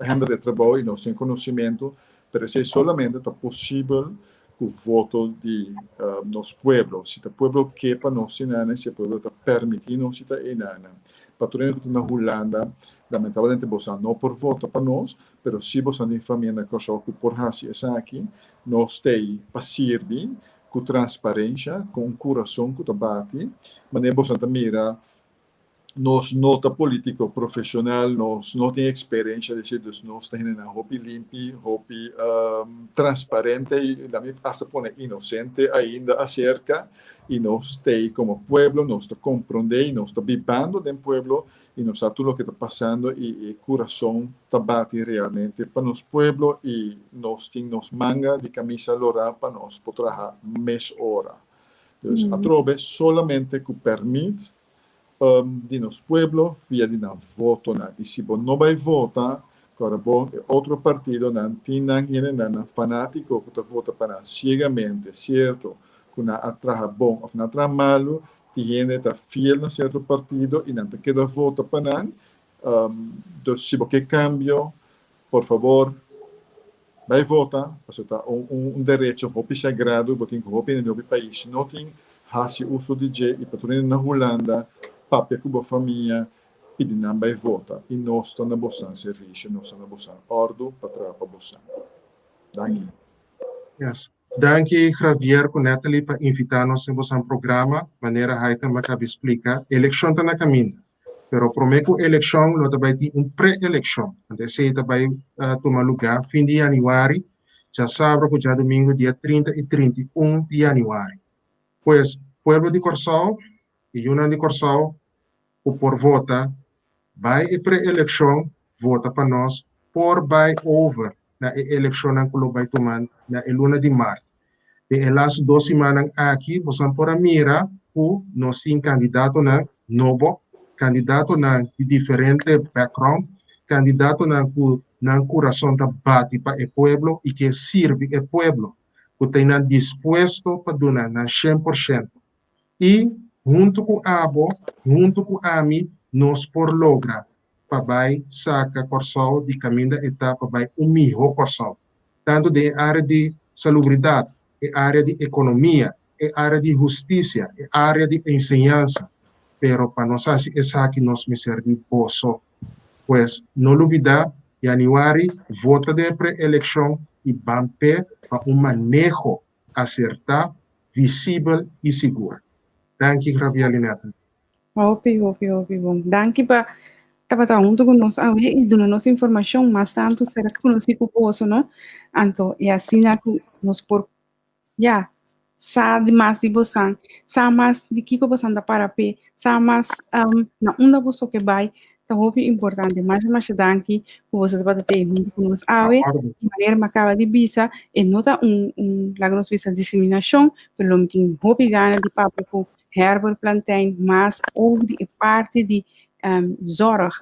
handle e trabou y nos tin conocimento, pero esey solamente ta posibel cu voto di nos pueblo. Si ta pueblo ke pa nos tinana, si e pueblo ta permiti nos si ta einana. Pa tur hende cu ta na Hulanda, lamentablemente boso no por vota pa nos, pero si boso tin famia na Corsou cu por haci esaki, nos t'ey pa sirbi cu transparencia, cu un curason cu ta bati, manera boso ta mira, nos no ta politico profesional, nos no tin experiencia di esey, dus nos ta hendenan hopi limpi, hopi transparente y la mi hasta pone inocente ainda acerca, y nos t'ey como pueblo, nos ta comprende y nos ta bibando den pueblo y nos sa tur loke ta pasando y e curason ta bati realmente pa nos pueblo y nos tin nos manga di camisa lora pa nos por traha mes ora. Dus atrobe solamente cu permit di nos pueblo via di nan votonan y si bo no bay vota ora bo e otro partidonan tin nan hendenan nan fanatico cu ta vota pa nan ciegamente, cierto cu nan a traha bon of nan a traha malo. Tin hende ta fiel na sierto partido i nan ta keda vota pa nan. Dus si bo ke kambio, por fabor bai vota, pasobra ta un derecho hopi sagrado, bo tin ku hopi hende di hopi pais no tin hasi uso di dje i pa tur hende na Hulanda papia ku bo famia pidi nan bai vota i nos ta na bosan servisio, nos ta na bosan òrdu pa traha pa bosan. Danki. Yes. Danki Javier ku Natalie pa invitá nos den bosan programa. Manera Haitham a kabi splika, elekshon ta na kaminda. Pero promé ku elekshon lo ta bai tin un pre-elekshon. Anto esei ta bai tuma lugá fin di yanüari, djasabra ku djadumingu dia 30 i 31 di yanüari. Pues, pueblo di Kòrsou i yunan di Kòrsou ku por vota, bai e pre-elekshon, vota pa nos, por bai over na e elekshonnan ku lo bai tuma na e luna di mart. Den e lastu dos simannan aki bosan por a mira ku nos tin kandidatonan nobo, kandidatonan di diferente background, kandidatonan ku nan kurason ta bati pa e pueblo i ke sirbi e pueblo, ku ta nan dispuesto pa duna nan 100%. I huntu ku abo, huntu ku ami, nos por logra pa bai saka Kòrsou di kaminda e ta pa bai un mihó Kòrsou, tantu den e área di salubridat, e área di ekonomia, e área di hustisia, e área di enseñansa. Pero pa nos hasi esaki nos mester di boso. Pues no lubidá, yanüari vota den e pre-elekshon i ban p'e pa un maneho asertá, visibel i sigur. Danki Javier i Natalie. Hopi, hopi, hopi bon. Danki pa tabata huntu ku nos awe i duna nos informashon. Mas tantu sera konosí ku boso, no? Anto, i asina ku nos por, ya, sa di mas di bosan, sa mas di kiko bosan ta para p'e, sa mas na unda boso ke bai, ta hopi importante. Masha, masha danki ku boso tabata tei huntu ku nos awe. Di manera mi a kaba di bisa, e no ta un, un, laga nos bisa diskriminashon, pero lo mi tin hopi gana di papia ku Herbert Plantijn mas over di e parti di zorg,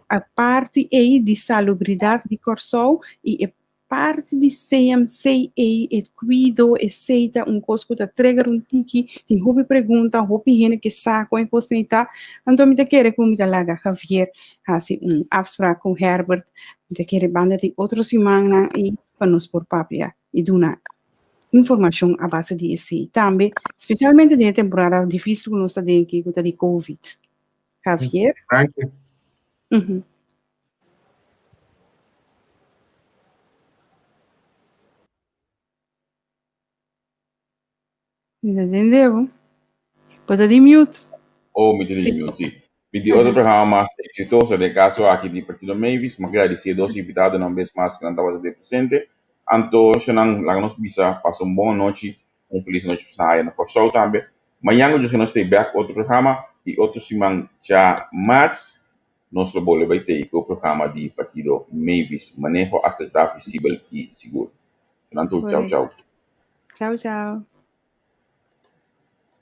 e parti ei di salubridat di Kòrsou i e parti di CMC ei, e kuido, esei ta un kos ku ta trigger un tiki, tin hopi pregunta, hopi hende ke sa kon e kos nei ta, anto mi ta kere ku mi ta laga Javier hasi un afspraak ku Herbert, mi ta kere banda di otro simannan ei pa nos por papia i duna informashon a base di esei tambe, spesialmente den e temporada difísil ku nos ta den aki ku ta di covid. Javier. Danki. Mi ta tende bo. Bo ta di mute. Oh, mi ta di mute, si. Mi di otro programa mas exitoso, den caso aki di Partido Mavis. Mi a gradeci e dos invitadonan un bes mas cu nan tabata den presente. Anto, shonan, laga nos bisa pasa un bon anochi, un feliz anochi pa esnan haya na Kòrsou tambe. Mañan cu Dios ke nos ta bek cu otro programa y otro siman dja mars nos lo bolbe bay tei cu programa di Partido Mavis, Maneho Acertá, Visibel y Sigur. Shonan tur, chau chau. Chau chau.